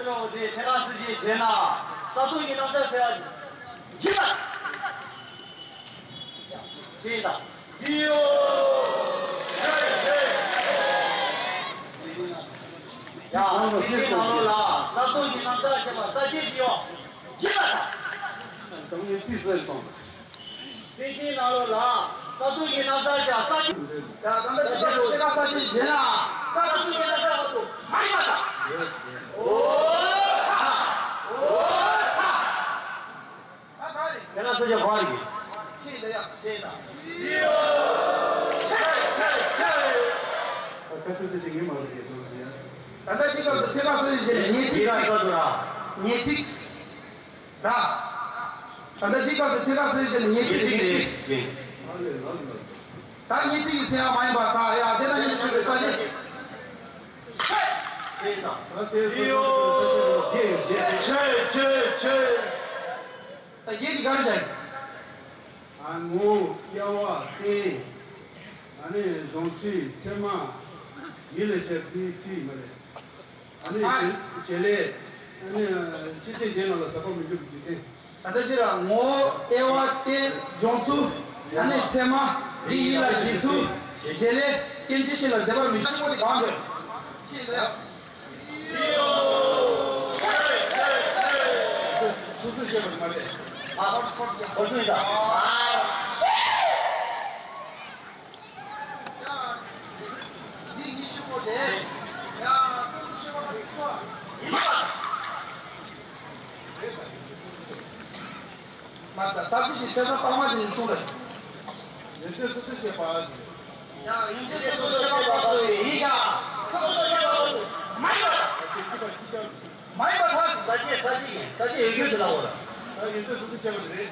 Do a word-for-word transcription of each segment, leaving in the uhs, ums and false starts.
རོགས་དེ་ཐེ་ལ་སི་ཅི་བྱས་ན་ས་སྟོང་གི་རྣམ་ཐར་ཟེར་བ་ཡིན་པ། ཅེས་དང་། འདི་ཡོ། ཡ། དེའི་ནང་ལོགས་ལ་ས་སྟོང་གི་རྣམ་ཐར་ཟེར་བ་ས་སྐྱེས་ཀྱི་ཡོ། ཡིན་པ་དང་། དང་ངས་རྩིས་གསལ་གཏོང་། དེའི་ནང་ལོགས་ལ་ས་སྟོང་གི་རྣམ་ཐར་ཟེར་བ་ས་སྐྱེས། ཡ། ད་ལྟ་ཅི་ལྟར་དུ་ཤེས་པ་ས་སྐྱེས་བྱས་ན་ས་སྟོང་གི་རྣམ་ཐར་བ་དུ་མ་ཡིན་པ་དང་། འོ་ད། འོ་ད། ད་ག་རེ། དེ་ལ་སོ་སོ་ག་རེ་གི། ཅེས་ལ་ཡ། ཅེས་དང་། ཡོ། ཆེ་ཆེ་ཆེ། ད་ཁ་ཤས་ཤིག་ངས་མ་རེད་སོ་སོ་ཡ། ད་ལྟ་ཅི་སྐབས་སུ་ཐེག་པ་སོ་སོ་ཞེས་ནས་ངེས་ཚིག་ར་ཡོད་འདུག་ར། ངེས་ཚིག་ར། ད་ལྟ་ཅི་སྐབས་སུ་ཐེག་པ་སོ་སོ་ཞེས་ནས་ངེས་ཚིག་རེད། ངེས་ཚིག་རེད། ད་ངེས་ཚིག་གི་མཚན་ཡང་མ་ཡིན་པ་ད་ཡ་དེ་ལ་ཡིན་ཆོས་པའི་ས་ཆེ། ད་དེ་སོ་སོ་ཆེ་ཆེ་ཆེ། ད་རྒྱན་གྱི་ག་རེ་བྱ་ཡིན། ཨ། ངོ་བོ། དབྱེ་བ། རྟེན། ཨ་ནི་གཞུང་ཚིག་ཚད་མ། ཡིད་ལ་བྱེད་པའི་ཚིག་མ་རེད། ཨ་ནི་ཨ། བྱེད་ལས། ཨ་ནི་སྤྱི་ཆོས་གཞན་རྣམས་ལ་ཟད་པར་མི་འགྱུར་བའི་རྒྱུ་མཚན། ད་ལྟ་འདི་ལ་ངོ་བོ། དབྱེ་བ། རྟེན། སྦྱོང་ཚུལ། ཨ་ནི་ཚད་མ། རིགས་ཡིད་ལ་བྱེད་ཚུལ། བྱེད་ལས། རྟེན་ཅི་ཕྱིར་ལ་ཟད་པར་མི་འགྱུར་པོ་དེ་གང་རེད། ཅེས་ཟེར། སོ་སོས་བཤད་པ་མ་རེད། ཨ། ཁོ་ཚོས་ཡིན་ད། ཡ། འདི་ཉི་ཤུ་པོ་དེ། ཡ། སོ་སོ་བཤད་པ་ལ་ཡིན་པ། མ་ད་ས་བཅུ་ཞིག་ཆེ་ས་ལྟག་མ་ཅིག་ཡིན་གསུངས་རེད། ཡོན་ཏན་སོ་སོ་བཤད་པ། ཡང་ཡོན་ཏན་སོ་སོ་བཤད་པ་སོགས་ཡིན་ཀྱང་སོ་སོ་བཤད་པ་སོགས་མ་ཡིན་པ། མ་ཡིན་པ་ཐག་ས་སྐྱེས་ས་སྐྱེས་ཡིན། ས་སྐྱེས་ཡོད་རྒྱུ་ཞིག་ལ་འོ་ལ། ད་ཡོན་ཏན་སོ་སོ་བཤད་པ་རེད།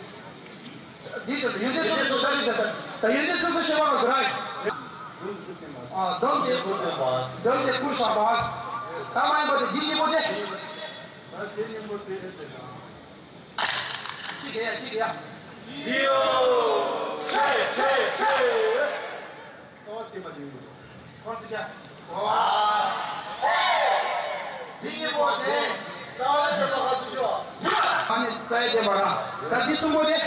འདི་ཡོན་ཏན་སོ་སོ་ས་སྐྱེས་ས་ད་ཡོན་ཏན་སོ་སོ་བཤད་པ་ལ་རག་ཡིན། ཨ། སྡོམ་དེ་སྡོམ་དེ་ཀུན་བསགས་པ། ད་མ་ཡིན་པ་དེ་འདི་གཉིས་པོ་དེ། ད་དེ་གཉིས་པོ་དེ་དེ་དང་། གཅིག་གིས་ཡ། གཅིག་གིས་ཡ། ཡོ། ཆེ་ཆེ་ཆེ། རྩ་བ་བརྟན་པ་དེ་ཡིན། ཁོ་ཚོ་ཀྱང་། འདི་གཉིས་པོ་དེ། རྩ་བ་བརྟན་པ་ཧ་སུ་ཅོ། ཨ་ནི་རྩ་བ་བརྟན་པ་ར། ད་འདི་གསུམ་པོ་དེ།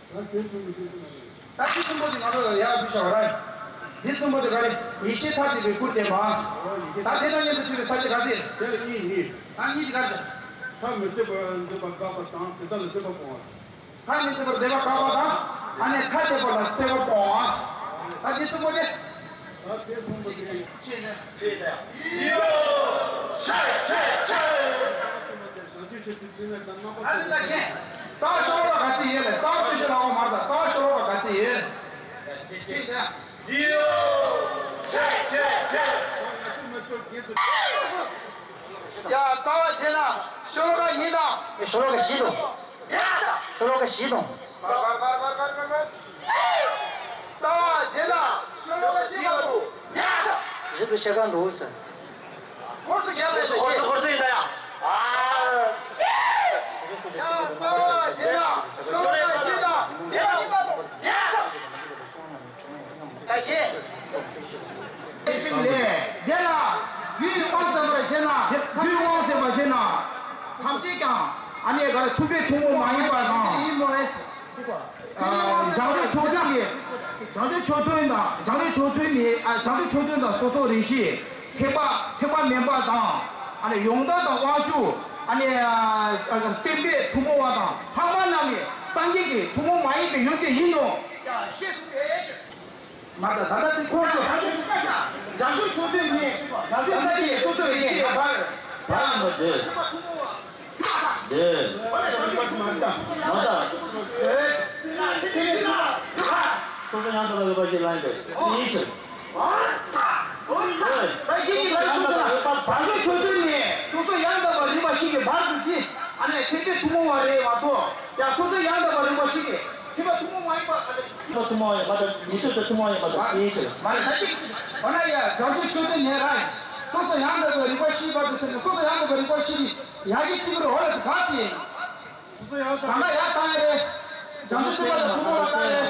ད་དེ་གསུམ་པོ་དེ་ང་ཚོ་ལ་ཡག་པོ་བྱ་བ་རེད། འདི་གསུམ་པོ་དེ་ག་རེ། ཡེ་ཤེས་ཐག་བཅད་པའི་སྐུར་བསྟན་པ། ད་དེ་དང་མཉམ་དུ་ཐུག་པའི་ས་བཅད་ག་ཚོད། དེ་ལ་གཉིས་གཉིས། ད་གཉིས་དེ་ག་ཚོད། ཐ་མི་དད་པར་འདོད་པ་དགག་པ་དང་དེ་དག་ལ་སྤྱོད་པ་སྤོང་བ། ཐ་མི་དད་པར་འདོད་པ་དགག་པ་དང་། ཨ་ནི་ཐ་དད་པ་ལ་སྤྱོད་པ་སྤོང་བ། ད་དེ་གསུམ་པོ་དེ། ད་དེ་གསུམ་པོ་དེ། ཅེས་ནས། ཅེས་ནས། ཡོ། ཆེ་ཆེ་ཆེ། བྱང་ཆུབ་ཆེད་དུ་བྱིན་ལས་དང་རྣམ་པ་ཨ་ནི་ད་ཀྱེ། ད་ཤོ་ལོ་ཀ་ག་ཚོད་ཡོད་ལས། ད་ཤོ་ལོ་ཀ་ག་ཚོད་ཡོད། ཅེས་ནས། ཡོ། ཆེ་ཆེ་ཆེ། ཡ། ད་བ་དེ་ན་ཤོ་ལོ་ཀ་གཉིས་དང་། ཤོ་ལོ་ཀ་བཞི་དང་། ཡ། ཤོ་ལོ་ཀ་བཞི་དང་། ད་བ་དེ་ན་ཤོ་ལོ་ཀ་བཞི་མ་དང་། ཡ། བཞི་དང་ཕྱེད་ཀ་འདུག་ཟེར། ཧོར་སུ་རྒྱབ་པའི་ཧོར་སུ་ཧོར་སུ་ཡིན་ད་ཡ། ཨ། ཡ། ད་བ་དེ་ན་ཤོ་ལོ་ཀ་བཞི་དང་ཕྱེད་ཀ་བཞི་མ་དང་། ཡ། ད་གེ། དེ་ལ་རྒྱུའི་དབང་ཟེར་བ་ཞེ་ན། རྒྱུའི་དབང་ཟེར་བ་ཞེ་ན། ཐམས་ཅད་ཀྱང་ཨ་ནི་ག་རེ་ཐུབ་པའི་ཐུན་མོང་མ་ཡིན་པ་དང་། ཡིན་ནོ། ཨ། བྱང་ཆུབ་མཆོག་ཐུན་ནི། བྱང་ཆུབ་མཆོག་ཐུན་དང་། བྱང་ཆུབ་མཆོག་ཐུན་ནི། ཨ། བྱང་ཆུབ་མཆོག་ཐུན་དང་སོ་སོ་རེ་ཞིག་ཐེག་པ་ཐེག་པ་དམན་པ་དང་། ཨ་ནི་ཡོངས་དག་དང་དབང་ཕྱུག་ཨ་ནི། ཨ། བསྟན་པའི་ཐུན་མོང་བ་དང་ལྷག་མ་རྣམས་ནི་སངས་རྒྱས་ཀྱི་ཐུན་མོང་མ་ཡིན་པའི་ཡོན་ཏན་ཡིན་ནོ། ཡ། ཤེས་སོ། མ་ད་ད་ད་དེ་ཁོ་ཚོ། བྱང་ཆུབ་མཆོག་ཐུན་ནི། བྱང་ཆུབ་སངས་རྒྱས་སོ་སོ་ཡི་ཕྱིར་བར། བར་མ་དེ། དེ། མ་ད། སོ་སོ་ཡང་དག་པར་རིག་པ་ཞིག་ལ་ཡིན་ཏེ། དེའི་ཕྱིར། ད་ཡིད་ཀྱི་ལ་སོ་སོ་ལ། བྱང་ཆུབ་མཆོག་ཐུན་ནི། སོ་སོ་ཡང་དག་པར་རིག་པ་ཞིག་གི་བར་དུ་དེ། ཨ་ནི་ཐེག་པའི་ཐུན་མོང་བ་རེད་མ་གཏོགས། ཡང་སོ་སོ་ཡང་དག་པར་རིག་པ་ཞིག་གི། ཐེག་པ་ཐུན་མོང་མ་ཡིན་པ། ཐེག་པ་ཐུན་མོང་མ་ཡིན་པ་དང་ཉན་ཐོས་དང་ཐུན་མོང་མ་ཡིན་པ་དང་དེའི་ཕྱིར། མ་རེད་ད་ཅིག་འོ་ན་ཡ། བྱང་ཆུབ་མཆོག་ཐུན་ནས་རང་སོ་སོ་ཡང་དག་པའི་རིག་པ་ཤེས་པ་དང་ཟེར་ནས། སོ་སོ་ཡང་དག་པའི་རིག་པ་ཤེས་པའི་ཡ་གི་ཚིག་རོ་ལ་དུ་ག་དེ། སོ་སོ་ཡང་དག་གང་ལ་ཡ་བཏང་ཡ་རེད། བྱང་ཆུབ་སེམས་དཔའ་དང་ཐུན་མོང་ལ་བཏང་ཡ་རེད།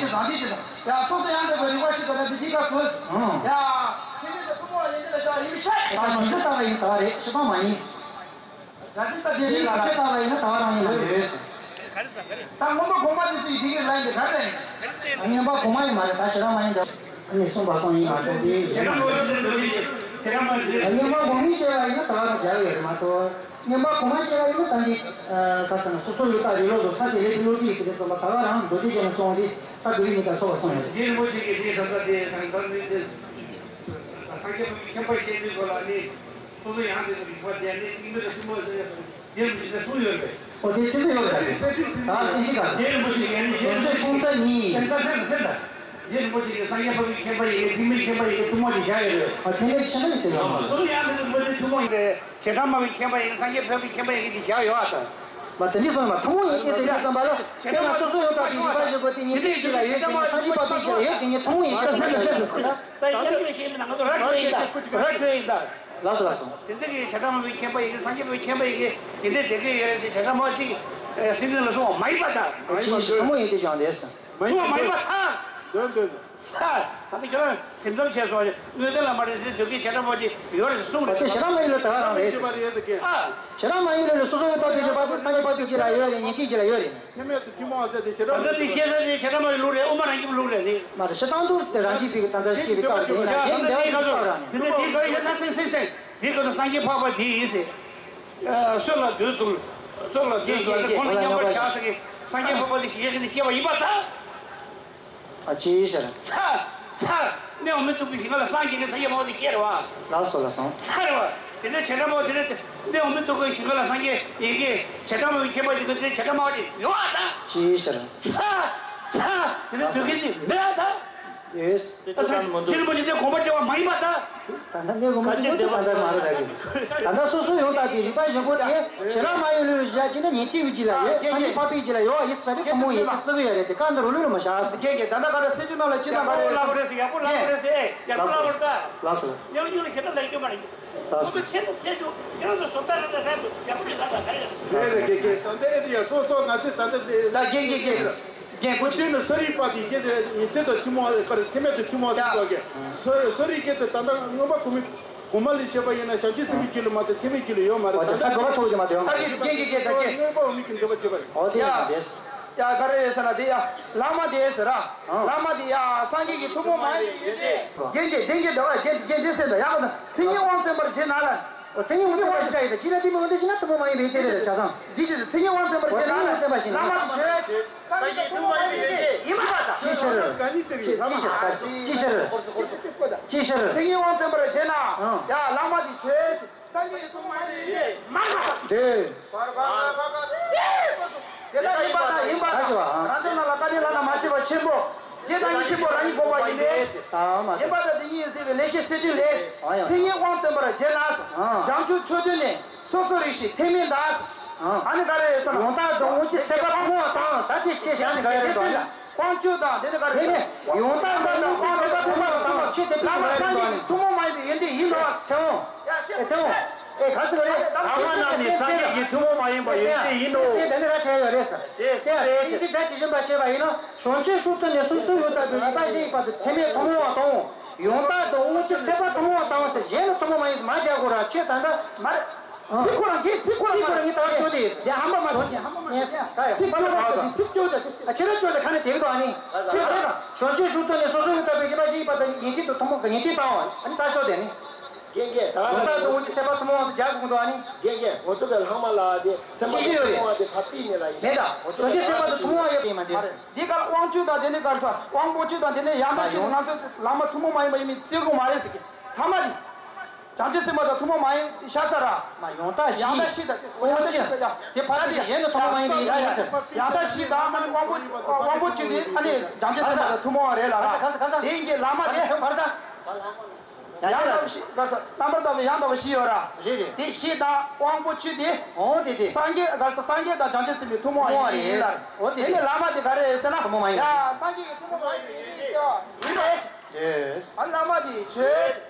ཅིག་བཟང་ཅིག་ཞིག་དང་། ཡ། སོ་སོ་ཡང་འདོད་པའི་རིག་པ་ཞིག་དང་། ད་དེ་འདི་ག་སོ། ཨང་། ཡ། ཁྱེད་ཚོས་ཐུན་མོང་ཡན་ཆད་ལ་བཞག་ཡིན་མི་ཤ། ད་མི་འདི་ལྟ་བ་ཡིན་ལྟ་བ་རེད། ཤི་སྟངས་མ་ཡིན། ད་འདི་ལྟ་དེ་རེད་ལ། ཁྱེད་ལྟ་བ་ཡིན་ན་ལྟ་བ་རང་ཡིན་ལ་ཡོད། ད་སྔོན་པོ་གོང་མ་དེ་ཚོ་ཡི་དེ་གི་ལ་ཡིན་པའི་ག་རེ་ཡིན། ཨ། སྔོན་པོ་གོང་མ་ཡིན་མ་རེད། ད་ཞེ་དྲག་མ་ཡིན་ད། ཨ་ནི་གསུངས་པ་སོང་ཡིན་མ་གཏོགས་དེ་ཡིན་མ་རེད། སྔོན་པོ་གོང་མའི་སྐྱེ་བ་ཡིན་ན་ད་ག་རང་རྒྱག་ཡོད་རེད་མ་གཏོགས། སྔོན་པོ་གོང་མ་སྐྱེ་བ་ཡིན་ན་ད་འདི། ཨ། ག་ཟེར་ན། སོ་སོ་ཡོད་ད་རེད་ལོ་ཟོ་ས་དེ་ལས་དེ་ལོ་དེ་ཡིན་ཟེར་ཏེ་གསུངས་པ། ད་ག་རང་མདོ་སྡེ་རྒྱན་ནས་གསུངས་དེ་ས་དེ་རིགས་ནི་ད་ཚོགས་པ་སོང་ཡོད་རེད། རྗེ་རིན་པོ་ཆེ་གིས་དེའི་ས་ས་དེ་དང་ས་དེ་དེ་སངས་རྒྱས་པ་མཁན་པ་བཤད་དུས་སྐོར་ལ་ནི། སོ་སོ་ཡང་དེ་ཚོ་རིག་པ་ལྡན་ནས་སྙིང་པོ་དང་ཐུན་མོང་ཟེར་ཡ་དང་། རྗེ་རིན་པོ་ཆེས་གསུངས་ཡོད་པས། ཨོ་དེ་ཆེ་ཚད་ཡོད་པ་རེད། ད་ཅི་ཞིག་ག་རྗེ་རིན་པོ་ཆེ་ཡང་ནི་རྗེ་རིན་པོ་ཆེ་ཁོང་ཚ་གཉིས། སེམས་ད་སེམས་ད་སེམས་ད། རྗེ་རིན་པོ་ཆེ་གིས་སངས་རྒྱས་པ་མཁན་པ་ཡི་གེ། ཐུན་མིན་མཁན་པ་ཡི་གེ་ཐུན་མོང་དེ་བཞག་ཡོད་རེད། ཨ་དེ་འདྲ་ཆེ་ཚད་ཡོད་པ་རེད། སོ་སོ་ཡང་དེ་ཚོ་རིག་པ་ལྡན་ཐུན་མོང་ཡི་གེ། བྱེ་བྲག་སྨྲ་བའི་མཁན་པ་ཡི་གེ། སངས་རྒྱས་འཕགས་པའི་མཁན་པ་ཡི་གེ་དེ་བཞག་ཡོད་ཨ་ད། མ་དེ་འདྲ་སོང་མ་ཐུན་མོང་ཡིན་ཞེས་ཟེར་ཡ་བསམ་པ་ལ། དཔེར་ན་སོ་སོ་ཡོད་པ་དེ་རིག་པ་ཞིག་དགོས་དེ་ཉན་ཐོས་ཀྱི་ལ་ཡོད་དེ་ཉན། སངས་རྒྱས་འཕགས་པའི་ཅིག་ལ་ཡོད་དེ་ཉན། ཐུན་མོང་ཡིན་ཞེས་བསམ་པ་ལ། ད་ཡང་ཡང་ཤེས་མི་ནང་ང་ཚོ་ར་འཕྲོད་ཡིན་ད། ར་འཕྲོད་ཡིན་ད། ལགས་སོ་ལགས་སོ། དེ་འདྲ་གི་བྱེ་བྲག་སྨྲ་བའི་མཁན་པ་ཡི་གེ། སངས་རྒྱས་པའི་མཁན་པ་ཡི་གེ་དེ་འདྲ་དེ་གི་ཡོད་རེད་དེ། བྱེ་བྲག་སྨྲ་བ་ཅིག་སེམས་ཅན་ལ་གསུངས་པ་མ་ཡིན་པ་ད། ཅིག་ཐུན་མོང་ཡིན་དེ་ཀྱང་རེད། གསུངས་པ་མ་ཡིན་པ་ད། འདོན་འདོན། ད་ལྟ་ཁྱོད་རང་སེམས་ཙམ་བྱས་སོང་། དངོས་བསྟན་ལ་མ་རེད་ཟེར་དུས་ཀྱི་བྱེ་བྲག་སྨྲ་བ་ཅིག་ཡོད་རེད་གསུངས་རེད། དེ་བྱེ་བྲག་སྨྲ་ཡིན་ལ་ད་ག་རང་རེད། ཨ། བྱེ་བྲག་སྨྲ་ཡིན་ལ་སོ་སོ་ཡོད་པ་དེ་བརྗོད་པ་དེ་སངས་རྒྱས་འཕགས་པའི་ཅིག་ལ་ཡོད་རེད། ཉན་ཐོས་ཅིག་ལ་ཡོད་རེད། ཁྱད་མེད་དུ་ཐུན་མོང་བ་ཟེར་དེ་བྱེ་བྲག་ད་ལྟ་དེ་ཤེས་ས་དེ་བྱེ་བྲག་སྨྲ་བའི་ལུགས་རེད། དབུ་མ་རང་ཁྱིམ་ལུགས་རེད་ཟེར། མ་རེད། སྤྱིར་བཏང་དུ་དེ་རང་བཞིན་པའི་གི་ད་ལྟ་ཤེས་པའི་སྐབས་དེ་ཡིན་ན་ཡ་གཞན་འདི་ལ་ཡིན་ཁ་ཚོ་དེ་འདྲ་དེའི་སྐབས་ཡོད་ན་སེམས་སེམས་སེམས་དེའི་སྐབས་སུ་སངས་རྒྱས་འཕགས་པ་དེ་ཡིན་ཟེར། ཨ། སྲོད་ལ་དུས་གསུམ། སྲོད་ལ་དུས་གསུམ་ཁོང་ལ་མཉམ་པར་བཞག་ས་གི་སངས་རྒྱས་འཕགས་པ་དེ་ཞིག་ཡེ་ཤེས་ནས་སྐྱེ་བ་ཡིན་པ་ད། ཨ་ཅི་ཟེར། ཚ། ཚ། གནས་དབང་མི་ཚུགས་པའི་ཞིང་ཁ་ལ་སངས་རྒྱས་ཀྱི་སངས་རྒྱས་འཕགས་པ་དེ་ཤེས་རེད་བ། ལགས་སོ་ལགས་སོ། ཚ་རེད་བ། དེ་ནས་བྱེ་བྲག་སྨྲ་བ་དེ་ནས་གནས་དབང་མི་ཚུགས་པའི་ཞིང་ཁ་ལ་སངས་རྒྱས་ཡི་གེ་བྱེ་བྲག་སྨྲ་བའི་མཁྱེན་པ་ཞིག་གི་དེ་བྱེ་བྲག་སྨྲ་བ་དེ་ཡོད་བ་ད། ཅི་ཟེར། ཚ། ཚ། དེ་ནས་འདོད་མཁན་ཞིག་མེད་བ་ད། ཡོད། ཨ་ཙི། ཕྱི་རོལ་པ་ཅིག་སྐྱེ་བ་མ་ཡིན་པ་ད། ད་ལྟ་གནས་དབང་མི་ཚུགས་པ་དེ་ད་ལྟ་མ་རེད་ད་གི། ད་ལྟ་སོ་སོ་ཡོད་ད་གི་རིག་པ་བཞི་པོ་དེ་བྱེ་བྲག་སྨྲ་བའི་ལུགས་ལ་བཞག་ཅིག་ན་ཉན་ཐོས་ཀྱི་ཅིག་ལ་ཡོད། སངས་རྒྱས་འཕགས་པའི་ཅིག་ལ་ཡོད་ཡིན་ཟེར་ཏེ་ཐུན་མོང་ཡིན་ཟེར་བརྩི་གི་ཡོད་རེད་དེ། བཀའ་འདི་རུ་ལུགས་ལ་མ་བཞག་ཟེར། རྒན་རྒན་ད་ལྟ་ག་རེ་སེ་ཅུ་ནང་ལ་ཅི་ཡག་པོ་ལབ་པ་རེད་ཟེར། ཡག་པོ་ལབ་པ་རེད་ཟེར། ཡག་པོ་ལབ་པ་རེད་ད། ལགས་སོ། ཉམས་མྱོང་ལ་ཞེ་དྲག་ལབ་རྒྱུ་མ་རེད། ལགས་སོ། ཁོ་ཚོ་ཆེན་པོ་ཆེ་ཆུང་ཁྱེད་རང་ཚོ་བཟོ་ལྟ་རེ་ལ་རེད་འདུག་ཡག་པོ་ཞིག་ལབ་དང་ག་རེ་རེད། རེད་རེད། རྒན་རྒན་ད་ལྟ་ཨེ་འདི་ཡ་སོ་སོ་ང་ཚོས་ད་ལྟ་དེ་ད་རྒན་རྒན་རྒན་རྒན་ཁོ་ཚོས་ནི་གསོ་རིག་པ་དེ་རྒྱན་དེ་ཉན་ཐོས་དང་ཐུན་མོང་ག་རེ་ཐེག་དམན་དང་ཐུན་མོང་དེ་ཚོ་གི་གསོ་གསོ་རིག་སྐད་དེ་ད་ལྟ་མངོན་པ་གོང་མའི་གོང་མ་ལས་བཤད་པ་ཡིན་ན་བྱང་ཆུབ་སེམས་དཔའི་རྒྱུད་ལ་མ་གཏོགས་ཐེག་དམན་རྒྱུད་ལ་ཡོད་མ་རེད། ད་ལྟ་ས་གོ་བ་ཐོག་ཅིག་མ་དེ་ཡང་ད་རྒན་རྒན་རྒན་ད་རྒན་མངོན་པ་འོག་མིན་གྱི་འདོད་པ་བྱེད་པ་ཡིན། ཨོ་དེ་ཡང་དེ། ཡ་ག་རེ་རེད་ཟེར་ན་དེ་ཡ་བླ་མ་དེ་ཟེར་ར། ཨང་། བླ་མ་དེ་ཡ་སངས་རྒྱས་ཀྱི་ཐུན་མོང་མ་ཡིན་པའི་ཡོན་ཏན། རྒན་རྒན་རྒན་རྒན་ད་བ་རྒན་རྒན་རྒན་ཟེར་ད་ཡ་ག་ད་མཚན་ཉིད་དབང་བཙན་པར་བྱེད་ན་ལ། མཚན་ཉིད་དབང་བཙན་པར་བྱེད་ཡིན་ད་ཅི་ན་དེ་མི་འོན་ཏེ་ཅི་ན་ཐུན་མོང་མ་ཡིན་པའི་ཡོན་ཏན་རེད་ད་ཆ་ཚང་། འདི་ཅི་མཚན་ཉིད་དབང་བཙན་པར་བྱེད་ན་ལ། མཚན་ཉིད་དབང་བཙན་པ་ཞིག་ན། བླ་མ་དེ་ཆོས་སངས་རྒྱས་ཐུན་མོང་མ་ཡིན་པའི་ཡོན་ཏན་ཡིན་པ་དང་། ཅི་ཕྱིར། ཅི་ཕྱིར། ཅི་ཕྱིར། ཅི་ཕྱིར། མཚན་ཉིད་དབང་བཙན་པར་བྱེད་ན། ཨང་། ཡ་བླ་མ་དེ་ཆོས། སངས་རྒྱས་ཀྱི་ཐུན་མོང་མ་ཡིན་པའི་ཡོན་ཏན་མ་རེད། དེ། དེ་ལྟར་ཡིན་པ་དང་ཡིན་པ་དང་། རང་བྱུང་ནང་ལ་བཀའ་དྲིན་བླ་ན་མ་མཆིས་པ་ཆེན་པོ། དེ་དང་ཉིད་ཆེན་པོ་རང་ཉིད་འགོག་པ་ཡིན་པས། ཨ་མ། ཡིན་པ་དང་དེ་ཉིད་ཡིན་སྲིད་པའི་ལེགས་བཤད་གསེར་ཕྲེང་ལས། ཨ་ཡང་། མཚན་ཉིད་དབང་བཙན་པར་བྱེད་ན། ཨ། བྱང་ཆུབ་མཆོག་ཐུན་ནས་སོ་སོ་རིག་བྱེད་ཐེག་དམན་དང་། ཨ་ནི་ག་རེ་ཡོད་ཟེར་ན། ཡང་དག་དང་དབང་ཕྱུག་ཐེག་པ་ཐུན་མོང་བ་དང་ད་དེ་ཤེས་བྱ་ནི་ག་རེ་རེད་དང་། དབང་ཕྱུག་དང་དེ་ནི་ག་རེ་རེད། ཡང་དག་དང་དབང་ཐེག་པ་ཐུན་མོང་བ་དང་ཆོས་ཐེག་པ་ཐུན་མོང་བ་རེད་དང་། ཐུན་མོང་མ་ཡིན་པའི་ཡོན་ཏན་ཡིན་ནོ། ཐེ་འོང་། ཨེ་ཐེ་འོང་། ཨེ་ག་ཟེར་རེད། ཐ་མ་རྣམས་ནི་སངས་རྒྱས་ཀྱི་ཐུན་མོང་མ་ཡིན་པ་ཡོན་ཏན་ཡིན་ནོ། དེ་འདི་ནི་ར་ཁྱད་ཡོད་རེད་ཟེར། དེ་དེ་དེ་དེ་དེ་ཇི་བཞིན་པ་ཤེས་པ་ཡིན་ནོ། བྱང་ཆུབ་མཆོག་ཐུན་ནས་སོ་སོ་ཡོད་ལྟ་བུའི་རིག་པ་ཞིག་ཡིན་པ་དེ་ཐེག་དམན་ཐུན་མོང་བ་དང་། ཡང་དག་དང་དབང་ཕྱུག་ཐེག་པ་ཐུན་མོང་བ་དང་ཟེར། གཞན་ལ་ཐུན་མོང་མ་ཡིན་མ་རྒྱག་དགོས་ར་ཆོས་ད་ལྟ་མ་རེད། ཨ། ཕི་ཁོ་རང་གིས་ཕི་ཁོ་རང་ཕི་ཁོ་རང་གིས་ད་ལྟ་ཆོས་དེ་ཡ་ཧམ་པ་མ་ཐོན་ཡ་ཧམ་པ་མ་ཐོན་ཡ་ད་ཡ་ཕི་ཁོ་རང་གིས་ཕི་ཁྱོད་ད་ཨ་ཁྱེད་རང་ཁྱོད་ད་ཁ་ནས་དེ་གི་དོ་ཨ་ནི་ཕི་ཁོ་རང་བྱང་ཆུབ་མཆོག་ཐུན་ནས་སོ་སོ་ཡོད་ལྟ་བུའི་རིག་པ་ཞིག་ཡིན་པ་དང་ཡིན་གཅིག་ཏུ་ཐུན་མོང་གི་ཡིན་གཅིག་དང་ཨ་ནི་ད་ཆོས་དེ་ནི། རྒན་རྒན་ད་ལྟ་དུ་འུ་ཅི་ཚེ་པ་ཐུན་མོང་དུ་རྒྱག་དགོས་འདུག་ཨ་ནི། རྒན་རྒན་ང་ཚོ་གི་ལྷག་མ་ལ་དེ་སེམས་པ་ཐུན་མོང་བ་དེ་ཕ་པི་ནས་ལ་ཡིན་མེད་ད། ང་ཚོ་གི་ཚེ་པ་དུ་ཐུན་མོང་བ་ཡོད་པ་ཡིན་མ་འདི། འདི་གར་དབང་ཕྱུག་དང་དེ་ནས་གར་ས་དབང་པོ་ཆོས་དང་དེ་ནས་ཡང་དག་ཞིག་ང་ཚོ་ལྷག་མ་ཐུན་མོང་མ་ཡིན་པ་ཡིན་མིན་བརྩི་དགོས་མ་རེད་ཟེར་གི། ཐ་མ་དེ། བྱང་ཆུབ་སེམས་དཔའ་དང་ཐུན་མོང་མ་ཡིན་ཤ་ས་ར། མ་ཡང་དག་བཞི། ཡང་དག་བཞི་དང་། ཡང་དག་བཞི་དང་། དེ་ཕ་ར་དེ་གཞན་དུ་ཐུན་མོང་མ་ཡིན་པའི་ཡིན་ཟེར། ཡང་དག་བཞི་དང་ཨ་ནི་དབང་པོ་དབང་པོ་ཆོས་དེ་ཨ་ནི་བྱང་ཆུབ་སེམས་དཔའ་དང་ཐུན་མོང་བ་རེད་ལ་ར། ག་རེ་ཟེར་ག་རེ་ཟེར། དེ་ཡིན་གྱི་ལྷག་མ་དེ་ཕ་ར་ད། ཡང་དག་བཞི་ག་རེ་ཟེར། རྣམ་པར་དག་པའི་ཡང་དག་པ་བཞི་ཡོད་ར། རེད་རེད། དེ་བཞི་དང་དབང་པོ་ཆོས་དེ། འོ་དེ་དེ། སངས་རྒྱས་ག་རེ་ཟེར། སངས་རྒྱས་དང་བྱང་ཆུབ་སེམས་དཔའི་ཐུན་མོང་བ་ཡིན་ལ། འོ་དེ་དེ་ནི་ལྷག་མ་དེ་ག་རེ་ཟེར་ན། ཐུན་མོང་མ་ཡིན། ཡ་སངས་རྒྱས་ཀྱི་ཐུན་མོང་མ་ཡིན་པའི་ཡིན་ཟེར་བ་ཡིན་པས། ཡེས། ཨ་ལྷག་མ་དེ་ཆོས།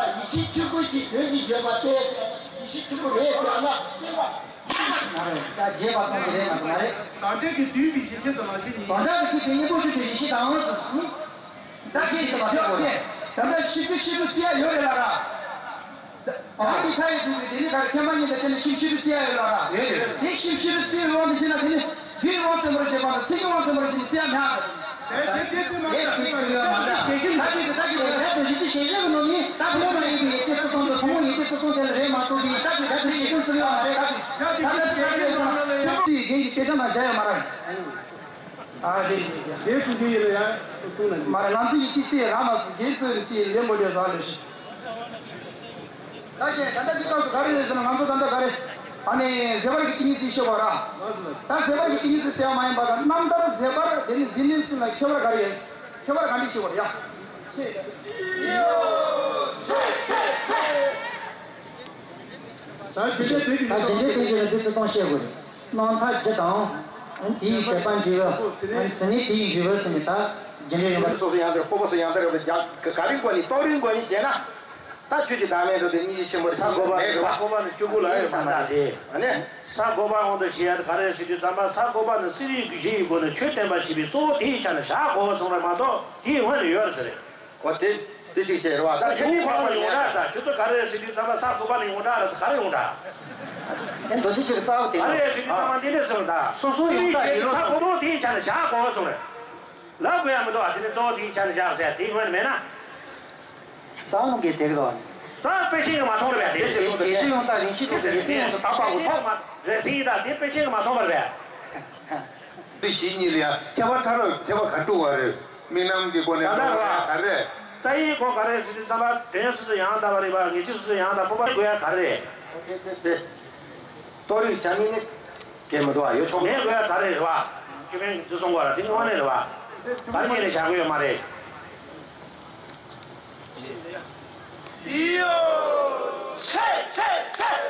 ལ་ཡེ་ཤེས་ཆོས་སྐུ་ཞེས་དོན་གྱིས་བརྗོད་པ་སྟེ། ཡེ་ཤེས་ཆོས་སྐུ་རེད་ཟེར་ན་བསྟན་པ། མ་རེད། ད་རྒྱས་པ་གསུངས་ཀྱི་རེད་མ་གཏོགས་མ་རེད། དམ་བཅའ་གི་བསྡུས་པའི་གཞི་ཤེས་དང་མ་ཤེས་ཉིད། དམ་བཅའ་གི་བསྡུས་པའི་གཉེན་པོ་ཆོས་ཀྱི་ཡེ་ཤེས་དང་ཟེར་ནི། ད་ཤེས་ཟེར་བ་ཤེས་དགོས་རེད། ད་ལྟ་ཤེས་རྒྱུ་ཤེས་རྒྱུ་བརྩི་ཡ་ཡོད་རེད་ལ་ར། ད་འདི་ཁ་ཡི་བསྡུས་པའི་དེ་ནི་ག་རེ་ཁྱད་མ་ཉིད་དང་ཁྱད་ནི་ཤེས་ཤེས་རྒྱུ་བརྩི་ཡ་ཡོད་ལ་ར། ཡོད་ཡོད། དེ་ཤེས་ཤེས་རྒྱུ་བརྩི་ཡོད་འདི་ཤེས་ན་དེ་ནི་རྒྱུའི་དབང་བཙན་པར་བྱེད་པ་དང་ཚིག་གི་དབང་བཙན་པར་བྱེད་ནི་བརྩི་ཡ་མེད་ཨ། ད་དེ་དེ་དེ་མ་ཡོད་ཡོད་ཡོད་མ་རེད། ད་ཅི་ད་ཅི་དེ་ད་ཅི་དེ་ད་དེ་ཞིབ་ཏུ་ཞིབ་ཏུ་ཤེས་བྱ་གི་ནང་ནི་ད་ཐུན་མོང་ཡིན་པའི་ཡེ་ཤེས་སོ་སོ་དང་ཐུན་མོང་ཡེ་ཤེས་སོ་སོ་དེ་ལ་རེད་མ་གཏོགས་པའི་ད་ཅི་ད་ཅི་ཞིབ་ཏུ་བརྩི་ཡོད་མ་རེད། ད་ཅི་ད་ད་ཅི་ད་ཅི་ད་ཅི་ད་ཅི་ཡི་རྒྱན་གྱི་སྐད་ཆ་ནང་བཞག་ཡོད་མ་རེད། ཨ་རེད། དེ་གསུང་རྒྱུ་ཡིན་ལ་ཡ་གསུང་ན། མ་རེད། ང་ཚོ་ཡི་ཅི་སྟེ་རང་མ་སུ་རྒྱལ་སོ་ཡི་ཅི་ལེན་པོ་ལས་བཟའ་ལས་ཤི། ད་ཅེ་ད་ལྟ་ཅི་སྐབས་སུ་ག་རེ་རེད་ཟེར་ན་ང་ཚོ་ད་ལྟ་ག་རེ། ཨ་ནི་བཟོད་པར་གྱི་ཏིང་ངེ་འཛིན་ཤོད་པ་ར། ད་བཟོད་པར་གྱི་ཏིང་ངེ་འཛིན་ཟེར་བ་མ་ཡིན་པ་དང་རྣམ་ཐར་བཟོད་པར་དེ་ནི་འཛིན་ནས་ཚུལ་ལ་ཁྱད་པར་ག་རེ་ཡོད། ཁྱད་པར་ག་འདྲ་ཞིག་བར་ཡ། ད་དེ་འདྲའི་དེ་གི་ད་དེ་འདྲའི་དེ་གི་ལ་དེ་ཚོ་གཏོང་བཤད་དགོས་རེད། རྣམ་ཐར་བཞི་དང་། དེའི་བཟོད་པ་འཇུག་པ། ཟེར་ནས་དེའི་འཇུག་པ་ཟེར་ནས་ད་རྒྱུ་འབྲས་ཡོད་པ། སོ་སོ་ཡང་དེ་སྤོབས་པ་སོ་ཡང་དེ་རེད་པ། ག་རེ་དགོས་ནི་རྟོགས་རིགས་དགོས་ནི་ཞེ་ན། ད་ཁྱོད་ཀྱི་བདག་མེད་འགྲོ་དེ་སྙིང་རྗེ་ཆེན་པོ་རེད། ས་བགོ་པ་མེད་རེད་པ། ས་བགོ་པ་ནི་བཅུ་དགུ་ལ་ཡོད་ས་མ་རེད། ཨ་ནི། ས་བགོ་པ་དབང་དུ་བྱེད་ཡ་དེ་ག་རེ་ཟེར་དུས་ཙམ་པ་ས་བགོ་པ་ནི་སེམས་ཡུལ་གྱི་གཞི་ཡི་སྒོ་ནས་ཆོས་བསྟན་པ་ཞེས་པའི་གཙོ་བོ་དེའི་ཆ་ནས་བཞག་དགོས་གསུངས་རེད་མ་གཏོགས་དེའི་སྔོན་ནས་ཡོད་རེད་ཟེར་རེད། འོ་དེ་དེ་གཅིག་བྱས་རེད་བ། ད་ད་ཁྱོད་ཡུལ་བགོ་པ་ནི་ཡོངས་གྲགས་ད་ཁྱོད་ཚོ་ག་རེ་ཟེར་དུས་ཙམ་པ་ས་བགོ་པ་ནི་ཡོངས་གྲགས་རེད་ཟེར་ག་རེ་ཡོངས་གྲགས། ཨེ་མདོ་སྡེ་གཅིག་གི་རྩ་བ་དེ་ག་རེ་ཟེར་དུས་ཙམ་པ་འདི་འདྲ་ཟེར་ད། སོ་སོའི་ཡོངས་གྲགས་ཡིན་ལུགས་ས་བགོ་པ་དེའི་ཆ་ནས་བཞག་དགོས་གསུངས་རེད། ལབ་དགོས་ཡ་མི་འདུག་ཨ། དེ་ནི་གཙོ་བོ་དེའི་ཆ་ནས་བཞག་ཟེར་དེའི་སྔོན་མེད་ན། རྩ་བ་ནང་གི་དེ་གི་རེད་བ། རྩ་བ་དཔེ་ཤིང་གི་མ་མཐོང་རེད་པས། དེ་ཞེས་གསུངས་འདུག་དེ་ཡེ་ཤེས་ཡོངས་གྲགས་རིང་ཤེས་ལུགས་ཀྱི་ཡེ་ཤེས་ཡོངས་སུ་དག་པ་གོ་ཐོག་མ་རེད་ཟེར་ཡིན་ད། དེ་དཔེ་ཤིང་གི་མ་མཐོང་བ་རེད་པས། དེ་ཞིག་ཉིད་ལ་ཡང་ཐེག་པ་ཐལ་བའི་ཐེག་པ་ག་འགྲོ་བ་རེད། རྨི་ལམ་གྱི་སྒོ་ནས་ད་འགྲོ་བ་ལྟ་བ་ག་རེ། རྩ་ཡི་སྒོ་ག་རེ་ཟེར་དུས་ཙམ་པ་དོན་སོ་སོ་ཡང་དག་པ་རེད་པ། ངེས་ཤེས་སོ་སོ་ཡང་དག་པ་པོ་དགོས་ཡ་ག་རེ་རེད། རྟོགས་རིགས་བྱ་མིན་ནི། སྐད་མི་འདུག་བ། ཡོད་ཆོག་མེད་དགོས་ཡ་ག་རེ་རེད་བ། སྐྱོ་མེད་འདི་གསུང་བ་ར་དེ་དངོས་གནས་རེད་བ། ག་རེ་བྱས་ནས་བྱ་དགོས་ཡོད་མ་རེད། ཡོ། ཚེ་ཚེ་ཚེ།